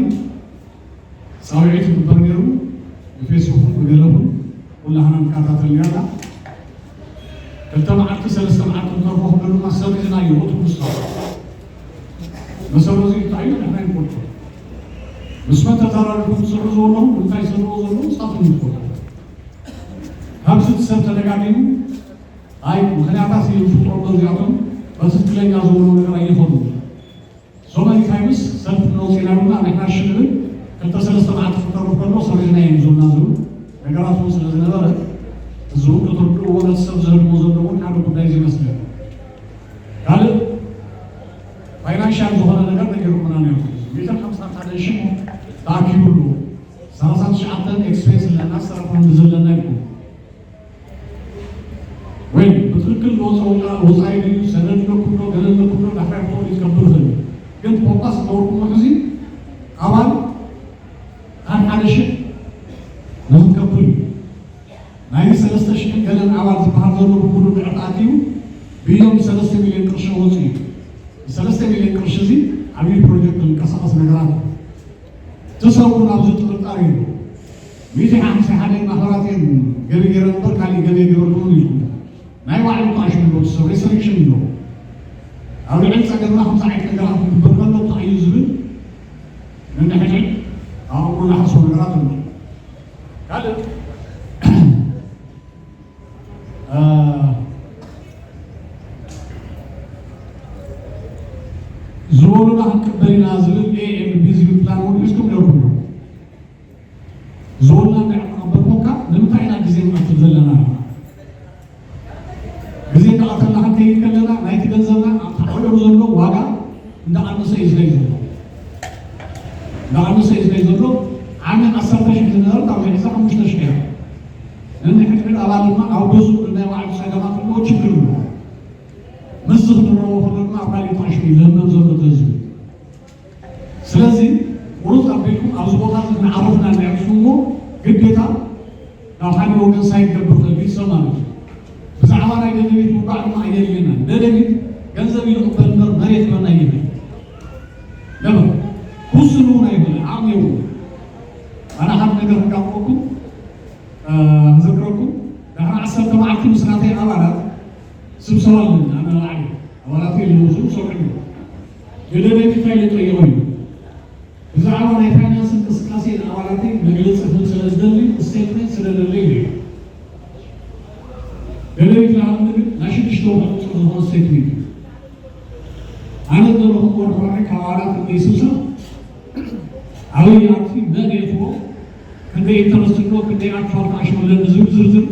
ፃውዒት ይግበር ነይሩ። ብፌስቡክ ብገለኹም ኩላህና ንከታተል ነርና። ክልተ መዓልቲ ሰለስተ መዓልቲ ክተርፎ ክብሉ ድማ ሰሚዕናዮ። ወትሩ ንስኻ መሰሉ እዚ እንታይ እዩ? ንሕና ይንፈልጦ። ምስ መን ተዘራሪብኩም ትሰርሑ ዘለኹም እንታይ ዝሰርዎ ዘለዉ ንስኻትኩም ትፈልጡ። ካብዚ እቲ ሰብ ተደጋጊሙ ኣይ ምኽንያታት እዩ ዝፍጠሩ እዚኣቶም በትክክለኛ ዝበሎ ነገር ኣይኾኑን። ሶማሊ ታይምስ ሰልፊ ነውፂና ኢሉና ንሕና ሽግርን ክልተ ሰለስተ መዓልቲ ክተርፍ ከሎ ሰሪሕና እዮም ዝብሉና ዝብሉ ነገራት እውን ስለ ዝነበረ እዚ እውን ክትርድእዎ ነቲ ሰብ ዘህድሞ ዘሎ እውን ሓደ ጉዳይ እዩ ዝመስለኒ። ካልእ ፋይናንሻል ዝኾነ ነገር ነጊርኩምና ነይርኩም። ሚእትን ሓምሳን ሓደ ሺሕ ተኣኪቡ ኣሎ። ሰላሳ ትሽዓተ ኤክስፔንስ ኣለና፣ ሰራሕተኛ ዘለና ኢልኩም። ወይ ብትኽክል ዝወፀ ወፃ-፣ ወፃኢ ድዩ፣ ሰነድ ኣለኩም ዶ፣ ገለ ኣለኩም ዶ፣ ዳሕራይ ክትኸዱ ትከብር ዘሎ። ግን ፎካስ ዝገበርኩሞ ሕዚ ኣባል ኣብ ሓደ ሽሕ ንክትከብር እዩ። ናይ ሰለስተ ሽሕ ገለን ኣባል ዝበሃል ዘሎ ብሙሉ ንዕቅ ኣትዩ ብዮም ሰለስተ ሚልዮን ቅርሺ ወፂኡ እዩ። ሰለስተ ሚልዮን ቅርሺ እዚ ዓብዪ ፕሮጀክት ዝንቀሳቐስ ነገራት እዩ። እቲ ሰብ እውን ኣብዚ ጥርጣሬ ኣሎ። ሚእቲ ሓምሳ ሓደ ማሕበራት እዮም ገቢ ገይረ እምበር ካሊእ ገቢ ኣይገበርኩምን ኢልኩም። ናይ ባዕሉ ተኣሽሙ ኣሎ፣ እቲ ሰብ ሬስትሪክሽን ኣሎ። ኣብ ልዕሊ ፀገምና ከምዚ ዓይነት ነገራት ክግበር ከሎ እንታይ እዩ ዝብል ነንሕድሕድ ኣብ ኣእምሮና ሓስቦ ነገራት ኣሎ። ካልእ እ፣ ዝበሉና ክንቅበል ኢና ዝብል ኤ ኤም ቢ ዝብል ፕላን እውን ሒዝኩም ነይርኩም ኢኹም። ዝበሉና እንድሕር ተቐበልኩምካ ንምንታይ ኢና ግዜ ንቐትል ዘለና? ግዜ እንዳቐተልና ክንከይድ ከለና ናይቲ ገንዘብና ኣብቲ ዓውደሩ ዘሎ ዋጋ እንዳቐነሰ እዩ ዝኸይድ ዘሎ። እንዳቐነሰ እዩ ዝኸይድ ዘሎ። ዓመት ዓሰርተ ሽሕ ዝነበረት ኣብዚ ሕዚ ሓሙሽተ ሽሕ እያ። ነንሕድሕድ ኣባል ድማ ኣብ ገዝኡ ናይ ባዕሉ ጸገማት ኣለዎ፣ ችግር ኣለዎ። ምስዚ ክንረቦ ከሎ ድማ ኣብ ካልእ ተቐሽሙ እዩ ዝህመም ዘሎ እቲ ህዝቢ። ወገን ሳይገበር ተልቢት ሰብ ማለት እዩ። ብዛዕባ ናይ ደደቢት ምውዳቕ ድማ ኣየድልየናን። ደደቢት ገንዘብ እዩ ዝቕበል እምበር መሬት ክበና ኣይብልን። ለምን? ክውስን እውን ኣይብልን፣ ዓቕሚ የብሉን። ኣነ ሓደ ነገር ከጋጥመኩም፣ እ፣ ክዘክረኩም፣ ድሕሪ ዓሰርተ መዓልቲ ምስ ናተይ ኣባላት ስብሰባ ኣለኒ፣ ኣነ ንባዕለይ። ኣባላተይ ኣለዉ፣ ዝብሉ ሰምዑኒ። ደደቢት እንታይ ኢለ ጠይቖ እዩ። ብዛዕባ ናይ ፋይናንስ እንቅስቃሴ ንኣባላተይ መግለጺ ክህብ ስለ ዝደሊ፣ ስቴትመንት ስለ ዘድልየኒ እዩ። ደደቢት ንኣብነት ግን ናይ ሽዱሽተ ወርሒ ቁጽሪ ዝኾነ ስቴትመንት እዩ። ኣነ ዝደለኹ ወርሒ ወርሒ ካብ ኣባላት ክንደይ ስብሰብ ኣበይ ኣብቲ መን የእትዎ፣ ክንደይ ኢንተረስት ኣሎ፣ ክንደይ ኣክቹዋል ካሽ ኣለኒ ዝብል ዝርዝር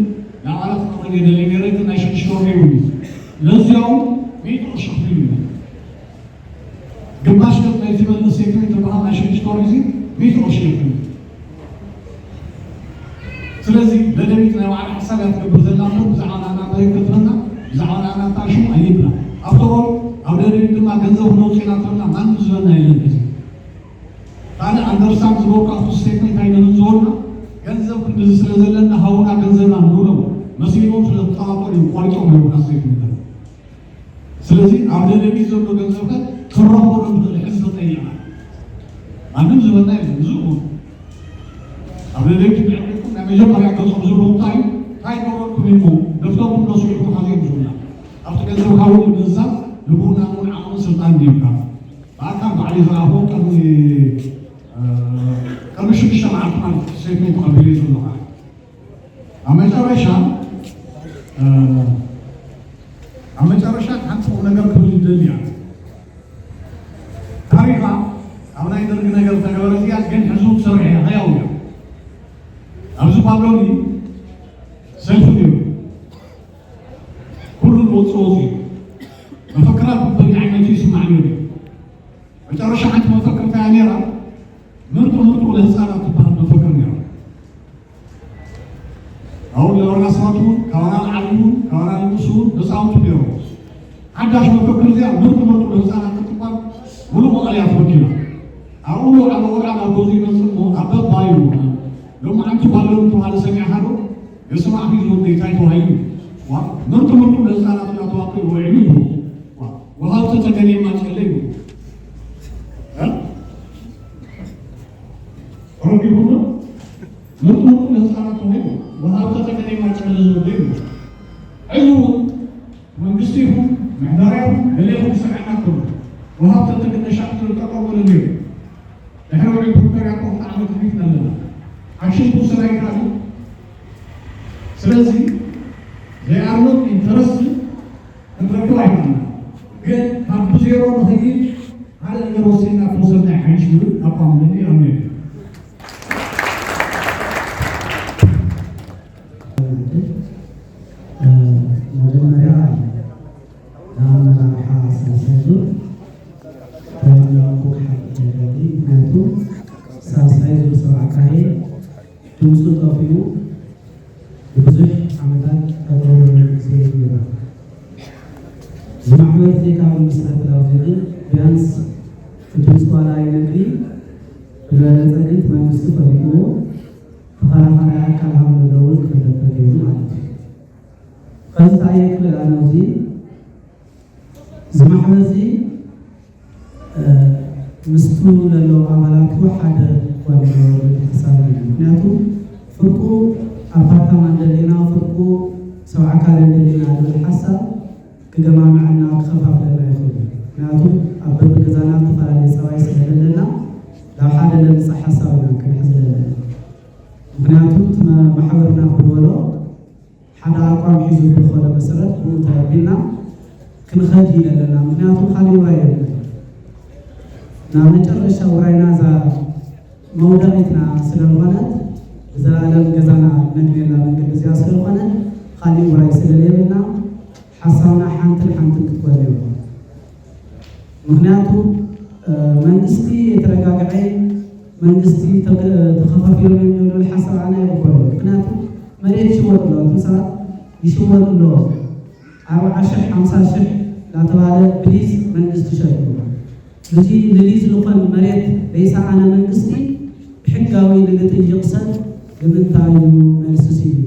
ንኣባላት ክቕርብ የደሊ ነይረ፣ ግን ናይ ሽዱሽተ ወርሒ ይውኒ። ነዚያው ሚእቲ ቅርሺ ክፍሉ እዩ። ግማሽ ገጽ ናይቲ መልስ ሴክሬት ዝበሃል ናይ ሽዱሽተ ወርሒ እዚ ሚእቲ ቅርሺ ይኽእል። ስለዚ ደደቢት ናይ ባዕላ ሓሳብ እያ ትገብር ዘላ እምበር ብዛዕባ ናና መሬት ከትበና፣ ብዛዕባ ናና ታሽሙ ኣይብላ። ኣፍተሮል ኣብ ደደቢት ድማ ገንዘብ ክነውፅእ ኢና ትብልና ማንም ዝበና የለን። ሕዚ ካልእ ኣንደርስታንድ ዝበልኩ ኣብቲ ስቴትመንት ኣይነምፅወልና፣ ገንዘብ ክንድዚ ስለ ዘለና ሃቡና ገንዘብና ንብሎም፣ መሲልዎም ስለ ዝጠራጠሩ እዮም ቆሪጦም ሃቡና ስቴትመንት። ስለዚ ኣብ ደደቢት ዘሎ ገንዘብከ ክንረኽቦ ዶ ንኽእል? ሕዚ ተጠይቕና ማንም ዝበልና የለን። እዚ እኹል ኣብ ደደቢት ብዕቅሊኩም ናይ መጀመርያ ገጾም ዝብሉ እንታይ እንታይ ገበርኩም ኢልኩም ደፍተርኩም ዶ ስሪሕኩም ሓዚኦም ዝብሉና ኣብቲ ገንዘብ ካብ ምዛብ ንቡና እውን ዓቕምን ስልጣን ይብካ ብኣካል ባዕሊ ዝረኣኹ ቅድሚ እ፣ ቅድሚ ሽዱሽተ መዓልቲ ማለት እዩ። ስቴትመንት ተቐቢለ ዘሎ ማለት እዩ። ኣብ መጨረሻ እ፣ ኣብ መጨረሻ ሓንቲ ቁም ነገር ክብል ይደሊ እያ። ታሪኻ ኣብ ናይ ደርጊ ነገር ተገበረ እዚኣ ግን ሕዚ ትሰርሕ እያ፣ ህያው እያ። ኣብዚ ባሎኒ ሰልፊ ነይሩ። ኩሉ ዝወፅኦ እዩ። መፈክራት በብዓይነቱ ይስማዕ ነይሩ። መጨረሻ ሓንቲ መፈክር እንታይ እያ ነይራ? ምርጡ ምርጡ ለህፃናት ትበሃል መፈክር ነይራ። ኣብኡ ለወርና ሰባት እውን ካባና ንዓብዩ እውን ካባና ንንእሱ እውን ህፃውንቲ ነይሮም። ሓዳሽ መፈክር እዚኣ ምርጡ ምርጡ ለህፃናት ክትባል ሙሉእ መቐለ እያ ተፈኪራ። ኣብኡ ወልዓ ወልዓ ናብ ገዝኡ ይመፅእ እሞ ኣብ በባዩ ሎሚ ሓንቲ ጓሎም ተባሃለ ሰሚዕካ ዶ? የስማዕኺ ዝወደይ እንታይ ተባሂሉ? ዋ ምርጡ ምርጡ ለህፃናት እናተዋቀ ይወዒሉ ይብሉ። ዋ ወሃብተ ተገኔ ማጨለ ይብሉ። እ? ረቢኹም ዶ? ምርጡ ምርጡ ለህፃናት ተባሂሉ ወሃብተ ተገኔ ማጨለ ዝወደይ ይብሉ። ሕዚ እውን መንግስቲ ይኹን ምሕደራ ይኹን ገለ ይኹን ዝሰምዐና ከሎ ወሃብተ ተገኔ ሻዕቱ ጠጠው በሉ ነይሩ። ድሕሪ ውዒል ፕሪቶርያ እኮ ክልተ ዓመት ኣሕሊፍና ኣለና። ኣክሽን ክውሰድ ኣይከኣልን። ስለዚ they are not interested ክንረክብ ኣይከኣልና። ግን ካብ ብዜሮ ንኸይድ ሓደ ነገር ወሲድና ክወሰድና ይሓይሽ ዝብል ኣቋም ኣለኒ። ኣሜን። መጀመርያ ንኣመራርሓ ሳልሳይ ዙር ተወላኩ ክሓልፍ ይደሊ። ምክንያቱ ሳልሳይ ዙር ሰብዓ ካሬ ድምፁ ጠፊኡ ንብዙሕ ዓመታት ጠጠው ዝበለ ግዜ እዩ ነይሩ። እዚ ማሕበር እዚ ካብ ምስረት ኣብዚ ግን ቢያንስ እቲ ድምፂ ዋላ ይነግሪ ብዝበለፀ ግን እቲ መንግስቲ ፈሊጥዎ ተኸራኻሪ ኣካል ሃብ ዘለውን ክፍለጥ ተገይሩ ማለት እዩ። ከምዚ ተኣየ ክብል ኣነ ኣብዚ እዚ ማሕበር እዚ ምስቱ ለለዉ ኣባላቱ ሓደ ክኾን ኣለዎ ዝብል ሓሳብ እዩ። ምክንያቱ ፍርቁ ኣፓርታማ እንደሊና ፍርቁ ሰብዓ ካሬ እንደሊና ዝብል ሓሳብ ክገማምዐና ክኸፋፍለና ይኽእል። ምክንያቱ ኣብ በብገዛና ዝተፈላለየ ፀባይ ስለዘለና ናብ ሓደ ለምፅእ ሓሳብ ኢና ክንሕዝ ዘለና። ምክንያቱ እቲ ማሕበርና ክብሎ ሓደ ኣቋም ሒዙ ብዝኾነ መሰረት ብኡ ተቐቢልና ክንኸድ ኢና ዘለና። ምክንያቱ ካሊእ ውራይ የለን። ናብ መጨረሻ ውራይና እዛ መውደቂትና ስለዝኾነት ብዘለኣለም ገዛና ነግንየላ መንገዲ እዚኣ ስለዝኾነ ካሊእ ውራይ ስለዘየብልና ሓሳብና ሓንትን ሓንትን ክትኮን እዮ። ምክንያቱ መንግስቲ የተረጋግዐ መንግስቲ ተከፋፊሎም እዮም ዝብል ሓሳብ ኣነ ኣይቕበሎ። ምክንያቱ መሬት ይሽወጥ ኣሎ፣ እቶም ሰባት ይሽወጥ ኣሎ፣ ኣርብዓ ሽሕ ሓምሳ ሽሕ እናተባለ ብሊዝ መንግስቲ ሸጡ። እዚ ንሊዝ ዝኾን መሬት ዘይሰኣነ መንግስቲ ብሕጋዊ ንግጥይቕ ሰብ ንምንታይ እዩ መልሲ ስኢኑ?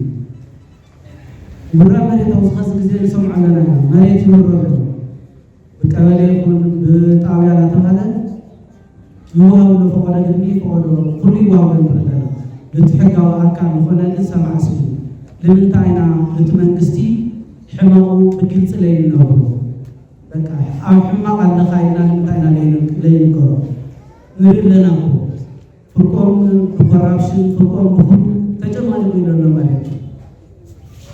ውራ መሬት ኣብዚ ኸዚ ግዜ ንሰምዖ ኣለና ኢና። መሬት ይውረር ኣሎ። ብቀበሌ ይኹን ብጣብያ እናተባህለ ይወሃብ ኣሎ። ፈቐዶ ግድሚ ፈቐዶ ኩሉ ይወሃብ ኣሎ ንርኢ ኣለና። እቲ ሕጋዊ ኣካል ዝኾነ ግን ሰማዕ ስሙ። ንምንታይ ኢና እቲ መንግስቲ ሕመቑ ብግልፂ ለይንነግሮ? በቃ ኣብ ሕማቕ ኣለኻ ኢልና ንምንታይ ኢና ለይን-፣ ለይንገሮ? ንርኢ ኣለና እኮ። ፍርቆም ብኮራፕሽን፣ ፍርቆም ብኹሉ ተጨማሊቑ ኢሎ ኣሎ ማለት እዩ።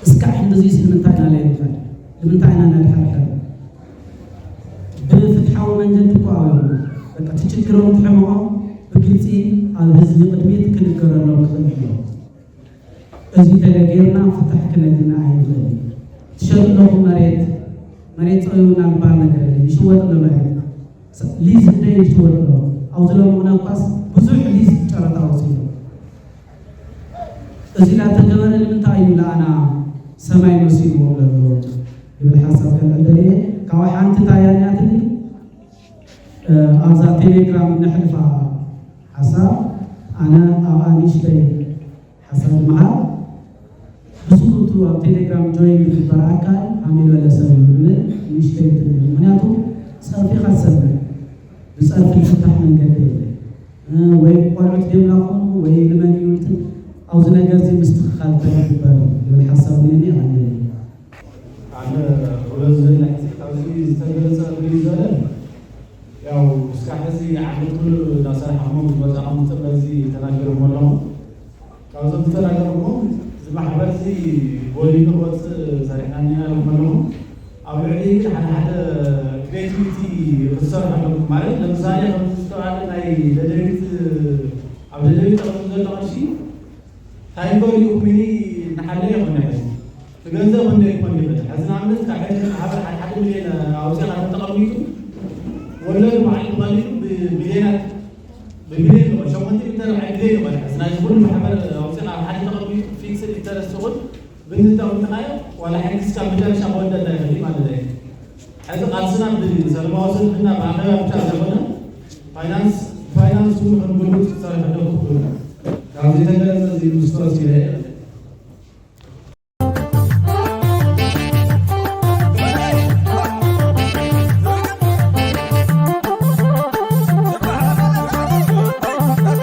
እስካዕ ክንድዚ ንምንታይ ኢና ለይንፈል? ንምንታይ ኢና ነድሓርሕር? ብፍትሓዊ መንገዲ እኮ ኣብዮም። በቃ እቲ ችግሮም፣ እቲ ሕመቖም ብግልፂ ኣብ ህዝቢ ቅድሚት ክንገረሎም ንኽእል እዩ። እዚ ተደጌርና ፍታሕ ክነግና ኣይንኽእል። ትሸጡ ኣለኹም መሬት፣ መሬት ፀውዩና ዝበሃል ነገር የለን። ይሽወጥ ኣሎ መሬት። ሊዝ እንደ ይሽወጥ ኣሎ። ኣብዚ ሎሚ እውን እኳስ ብዙሕ ሊዝ ጨረታ ወፂኡ። እዚ እናተገበረ ንምንታይ እዩ ለኣና ሰማይ መሲልዎ ዘሎ? ይብል ሓሳብ ከልዕል ደልየ። ካብ ሓንቲ ታያኛትኒ፣ እ፣ ኣብዛ ቴሌግራም እነሕልፋ ሓሳብ ኣነ ኣብኣ ንእሽተይ ሓሳብ ምሃብ። ብስሩቱ ኣብ ቴሌግራም ጆይን ዝግበር ኣካል ሃሜ በለ ሰብ እዩ ዝብል ንእሽተይ ትብል። ምክንያቱ ጸርፊ ኢኻ ትሰምዕ። ብጸርፊ ዝፍታሕ መንገዲ የለን። እ፣ ወይ ቆልዑት ደምላኹም ወይ ልመን ይውልትን ኣብዚ ነገር እዚ ምስትኽኻል ተግበር ይብል ሓሳብ ነኒ ኣነ። ኣነ ክብሎ ዝደሊ ሕዚ ካብዚ ዝተገለጸ ብልይ ዝበለ ያው እስካዕ ሕዚ ዓመት ሙሉ እናሰራሕኹም ዝመጻኹም ጥበብ እዚ ተናገርኩም ኣለኹም። ካብዞም ዝተናገርኩም እዚ ማሕበር እዚ ጎሊሑ ክወፅእ ሰሪሕና እኒና ኢልኩም ኣለኹም። ኣብ ልዕሊ ግን ሓደ ሓደ ክሬቲቪቲ ክትሰርሑ ኣለኩም። ማለት ለምሳሌ ከምዚ ዝተባህለ ናይ ደደቢት፣ ኣብ ደደቢት ተቐሚጡ ዘሎ ቅርሺ ታይጎ ሊኡሚኒ ንሓለ ይኹን ይሕዝ ብገንዘብ እንደ ይኮን ይኽእል። ሕዚ ንኣብነት ካብ ሕዚ ማሕበር ሓደ ሓደ ሚልዮን ኣውፂእኻ ተተቐሚጡ ወለዱ በዓል ተባሊሉ ብሚልዮናት ብሚልዮን ይኾን ሸሞንተ ሚእቲ ኣርባዕተ ሚልዮን ይኾን። ሕዚ ናይ ኩሉ ማሕበር ኣውፂእኻ ኣብ ሓደ ተቐሚጡ ፊክስድ ኢንተረስት ይኹን ብንተቐሚጥኻዮ ዋላ ሕጊ እስካብ መጨረሻ ክወደና ይኽእል ማለት እዩ። ሕዚ ቃልስና ብሰላማዊ ሰልፍና ብኣኼባ ብቻ ዘይኮነ ፋይናንስ ፋይናንስ እውን ክንጉልብት ክሰርሕ ኣለዎ። ካብ ዘይተገለጸ እዚ ምስተወሲደ